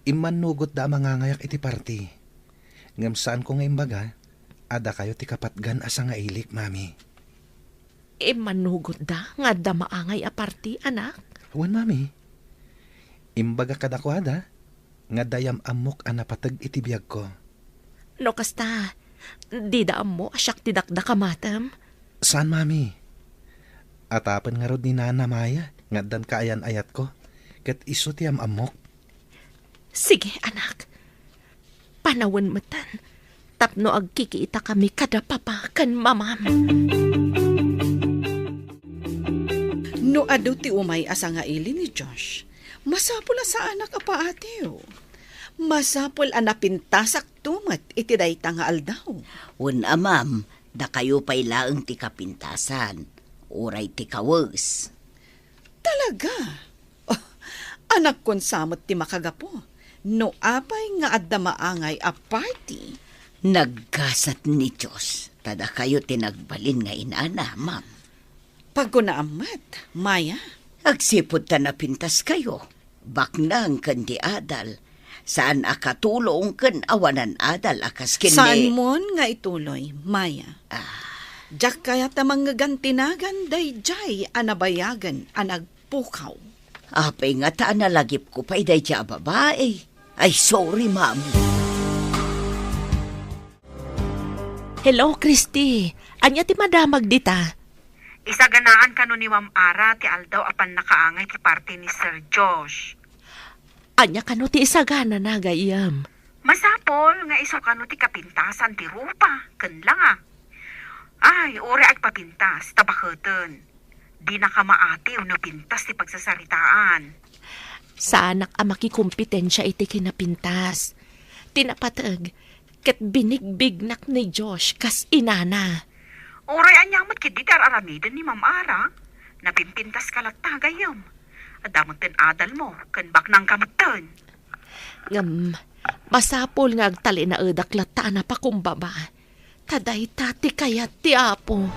Immannugotda a mangangayak iti party. Ngem saanko nga imbaga a dakayo ti kapatgan a sangailik, Mami. Immannugotda nga adda maangay a party, anak? Wen, Mami. Imbaga kadakuada nga adda yam-ammok a napateg iti biagko. No kasta, dida ammo a siak ti dakdakamatem? Saan, Mami. Atapen ngarud ni Nana Maya nga addan kaayan-ayatko, ket isu ti yam-ammok. Sige, anak. Panawen metten tapno agkikitakami kada papa ken mamam. No adu ti umay a sangaili ni Josh, masapul a saanak a paatiw. Masapul a napintasakto met iti dayta nga aldaw. Wen a, ma'am, dakayo pay laeng ti kapintasan, uray ti kawes. Talaga? Oh, anakkon sa met ti makagapu no apay nga adda maangay a party. Naggasat ni Dios, ta dakayo ti nagbalin nga inana, ma'am. Pagkunaam met, Maya. Agsipud ta napintaskayo, baknang ken di adal, saan a katulong ken awanan adal a kas ken ni... Saanmon nga ituloy, Maya. Ah. Diak kayat a mangngegantinagan daydiay a nabayagen a nagpukaw. Apay ngata a nalagipko pay daydiay a babai? Ay, sorry, ma'am. Hello, Christy. Ania ti madamag dita? Isaganaan kano ni Ma'am Ara ti aldaw a pannakaangay ti party ni Sir Josh. Ania kano ti isaganana, gayyem? Masapul nga isu kano ti kapintasan ti rupa ken langa. Ay, uray agpapintas, ta baketen. Dinaka maatiw no pintas ti pagsasaritaan. Saanak a makikompetensia iti kinapintas. Ti napateg, ket binigbignak ni Josh kas inana. Uray ania met ketdi ti ar-aramiden ni Ma'am Ara, napimpintaska latta gayyem. Adda metten adalmo, ken baknangka metten. Ngem, masapul nga agtalinaedak latta a napakumbaba. Ta dayta ti kayat ti Apo.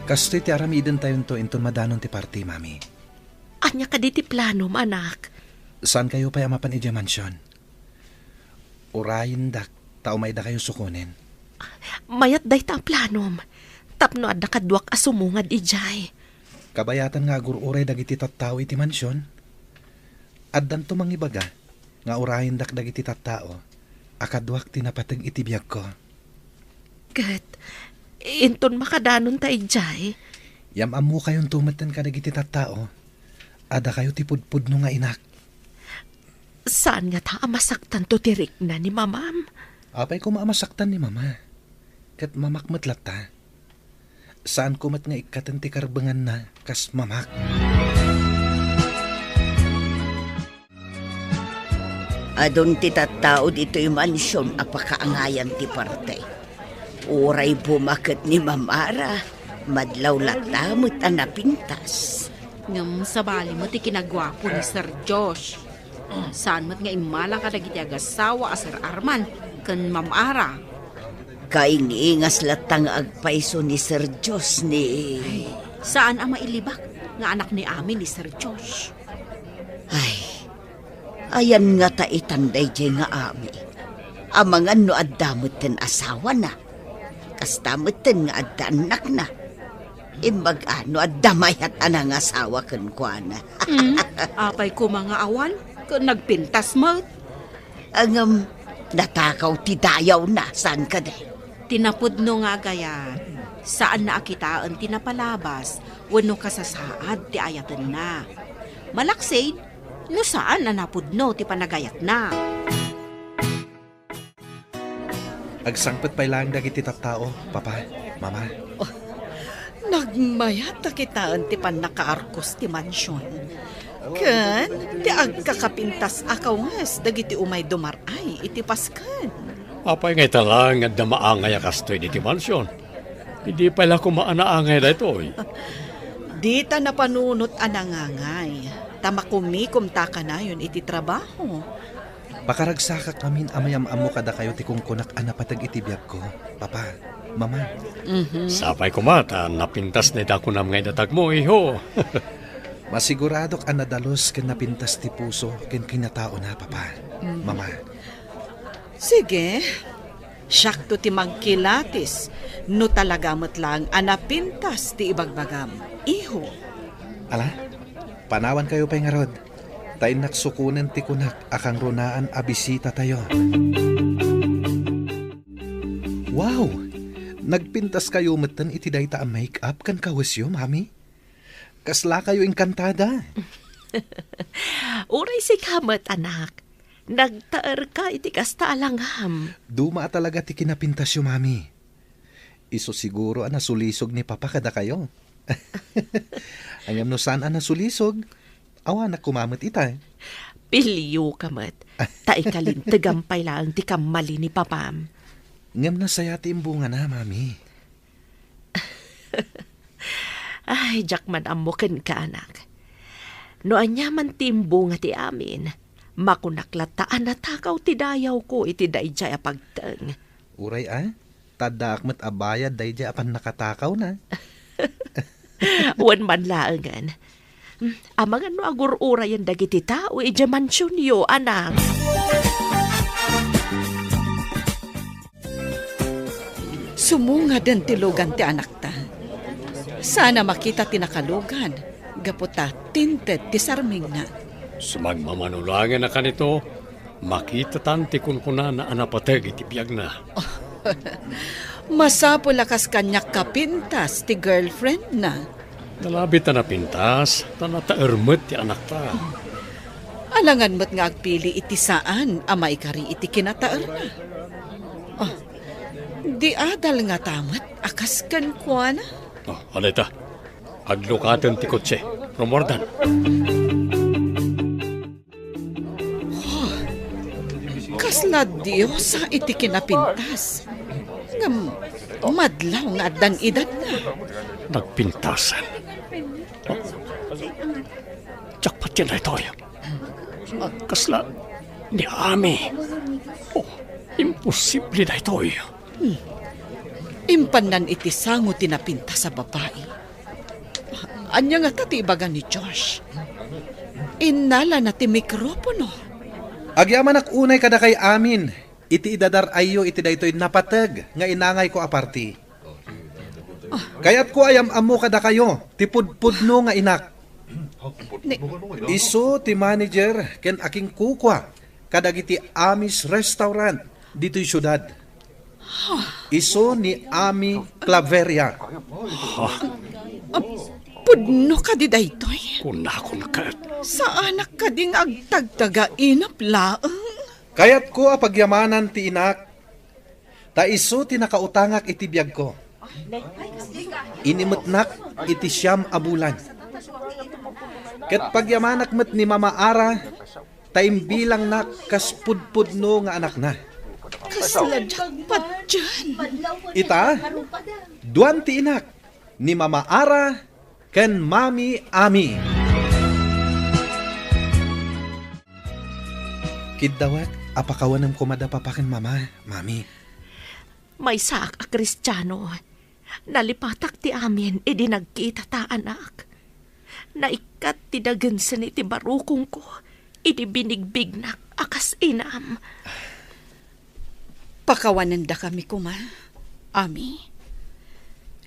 Kastoy ti aramidentayonto inton madanon ti parti, Mami. Ania kadi ti planom, anak? Saankayo pay a mapan idiay mansion. Urayendak ta umaydakayo sukonen. Mayat dayta a planom. Tapno adda kaduak a sumungad idiay. Kabayatan nga agur-uray dagiti tattao iti mansion. Addanto mangibaga nga urayendak dagiti tattao a kaduak ti napateg iti biagko. Ket inton makadanonta idiay? Yam-ammokayonto metten kadagiti tattao a dakayo ti pudpudno nga inak. Saan ngata a masaktanto ti rikna ni Mamam? Apay koma a masaktan ni Mama. Ket Mamak met latta. Saanko met nga ikkaten ti karbenganna kas Mamak. Adun ti tattao ditoy mansion a pakaangayan ti parte. Uray bumaket ni Ma'am Ara, madlaw latta met a napintas. Ngem sabali met ti kinaguapo ni Sir Josh. Saan met nga immala kadagiti agassawa a Sir Arman ken Ma'am Ara. Kaing-ingas latta nga agpayso ni Sir Josh ni... Saan a mailibak nga anak ni Ami ni Sir Josh. Ay, ayan ngata itan daydiay nga Ami. Amangan no adda metten asawana. Kasta metten nga adda annakna. Imbag a no adda mayat a nangasawa kenkuana. Hmm, apay koma nga awan, ket nagpintas met. Ngem, natakaw ti dayawna, saan kadi? Ti napudno nga agayat, saanna a kitaen ti napalabas wenno kasasaad ti ayatenna. Malaksid, no saan a napudno ti panagayatna. Agsangpet pay laeng dagiti tattao, Papa, Mama. Oh, nagmayat a kitaen ti pannakaarkos ti mansion. Ken ti agkakapintas a kawes dagiti umay dumar-ay iti pasken. Apay nga ita laeng nga adda maangay a kastoy diti mansion? Idi pay la koma a naangay daytoy? Dita napanunot a nangangay, ta makumikomta kanayon iti trabaho. Pakaragsakak ngamin a mayam-ammo kadakayo ti kunkunak a napateg iti biagko, Papa, Mama. Mhm. Sapay koma ta napintas dayta kunam nga idatagmo, iho. Masiguradok a nadalus ken napintas ti puso ken kinataona, Papa, Mhm. Mama. Sige, siakto ti mangkilatis no talaga met laeng a napintas ti ibagbagam, iho. Ala, panawankayo pay ngarud. Ta innak sukonen ti kunak a kangrunaan a bisitatayo. Wow! Nagpintaskayo metten iti dayta a make-up ken kawesyo, Mami? Kaslakayo engkantada? Uray sika met, anak. Nagtaerka iti kasta a langam. Duma a talaga ti kinapintasyo, Mami. Isu siguro a nasulisog ni Papa kadakayo. Ngem no saan a nasulisog, awanak koma met ita. Pilioka met, ta ikalintegam pay laeng ti kammali ni Papam. Ngem nasaya ti imbungana, Mami. Ay, diak man ammo kenka, anak. No ania man ti imbunga ti amin, makunak latta a natakaw ti dayawko iti daydiay a pagteng. Uray a, ta addaak met a bayad daydiay a pannakatakawna. Wen man laengen. Hmm, amangan no agur-urayen dagiti tao idiay mansionyo, anak. Sumungaden ti lugan ti anakta. Saan a makita ti nakalugan, gapu ta tinted ti sarmingna. Sumagmamano laengen a kanito, makitatan ti kunkunana a napateg iti biagna. Masapul a kas kaniak kapintas ti girlfriendna. Nalabit a napintas, ta nataer met ti anakta. Alangan met nga agpili iti saan a maikari iti kinataerna. Di adal ngata met a kas kenkuana. Oh, ano ita? Aglukaten ti kotse. Rummuardan. Oh, kasla diosa iti kinapintas. Ngem madlaw nga addan edadna. Nagpintasan. Diak patien daytoy. Kasla ni Ami. Oh, imposible daytoy. Hmm. Impannan iti sango ti napintas a babai. Ania ngata ti ibaga ni Josh? Innalana ti mikropono. Agyamanak unay kadakay amin iti idadar-ayyo iti daytoy napateg nga inangayko a parti. Kayatko a yam-ammo kadakayo ti pudpudno nga inak. Ni- Isu ti manager ken akinkukua kadagiti Amis Restaurant ditoy siudad. Isu ni Ami Claveria. Ah, pudno kadi daytoy? Kunakon ket. Saanak kadi nga agtagtagainep laeng? Kayatko a pagyamanan ti inak, ta isu ti nakautangak iti biagko. Inimetnak iti siam a bulan. Ket pagyamanak met ni Mama Ara, ta imbilangnak kas pudpudno nga anakna. Kasla diak patien. Ita, duan ti inak, ni Mama Ara ken Mami Ami. Kiddawek a pakawanem koma da Papa ken Mama, Mami. Maysaak a Kristiano. Nalipatak ti amin idi nagkitata, anak. Naikkat ti dagensen iti barukongko idi binigbignak a kas inam. Pakawanendakami koma, Ami.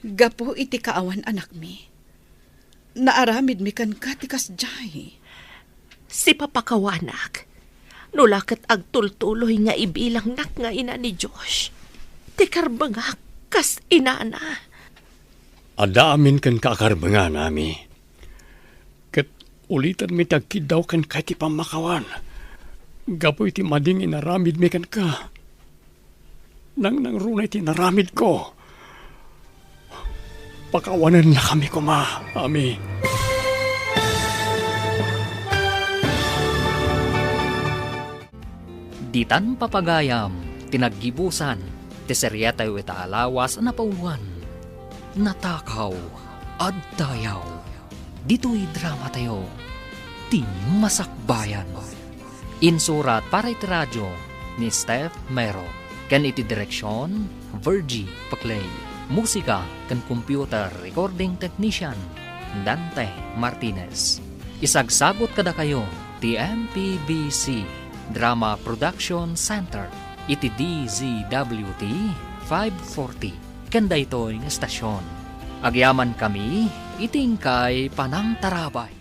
Gapu iti kaawan anakmi, naaramidmi kenka ti kasdiay. Sipapakawanak, no la ket agtultuloy nga ibilangnak nga ina ni Josh, ti karbengak kas inana. Adda amin kenka a karbengan, Ami. Ket ulitanmi ti agkiddaw kenka iti pammakawan gapu iti madi nga inaramidmi kenka. Nangnangruna iti inaramidko. Pakawanennakami koma, Ami. Ditan papagayam ti naggibusan ti seriatayo ita a lawas a napauluan, Natakaw, Agdayaw. Ditoy dramatayo, Ti Masakbayan. Insurat para iti radio ni Steph Mero, ken iti direksion, Virgie Paclay. Musika ken computer recording technician, Dante Martinez. Isagsagut kadakayo ti M P B C Drama Production Center iti D Z W T five forty ken daytoy nga estasion. Agyamankami iti inkay panangtarabay.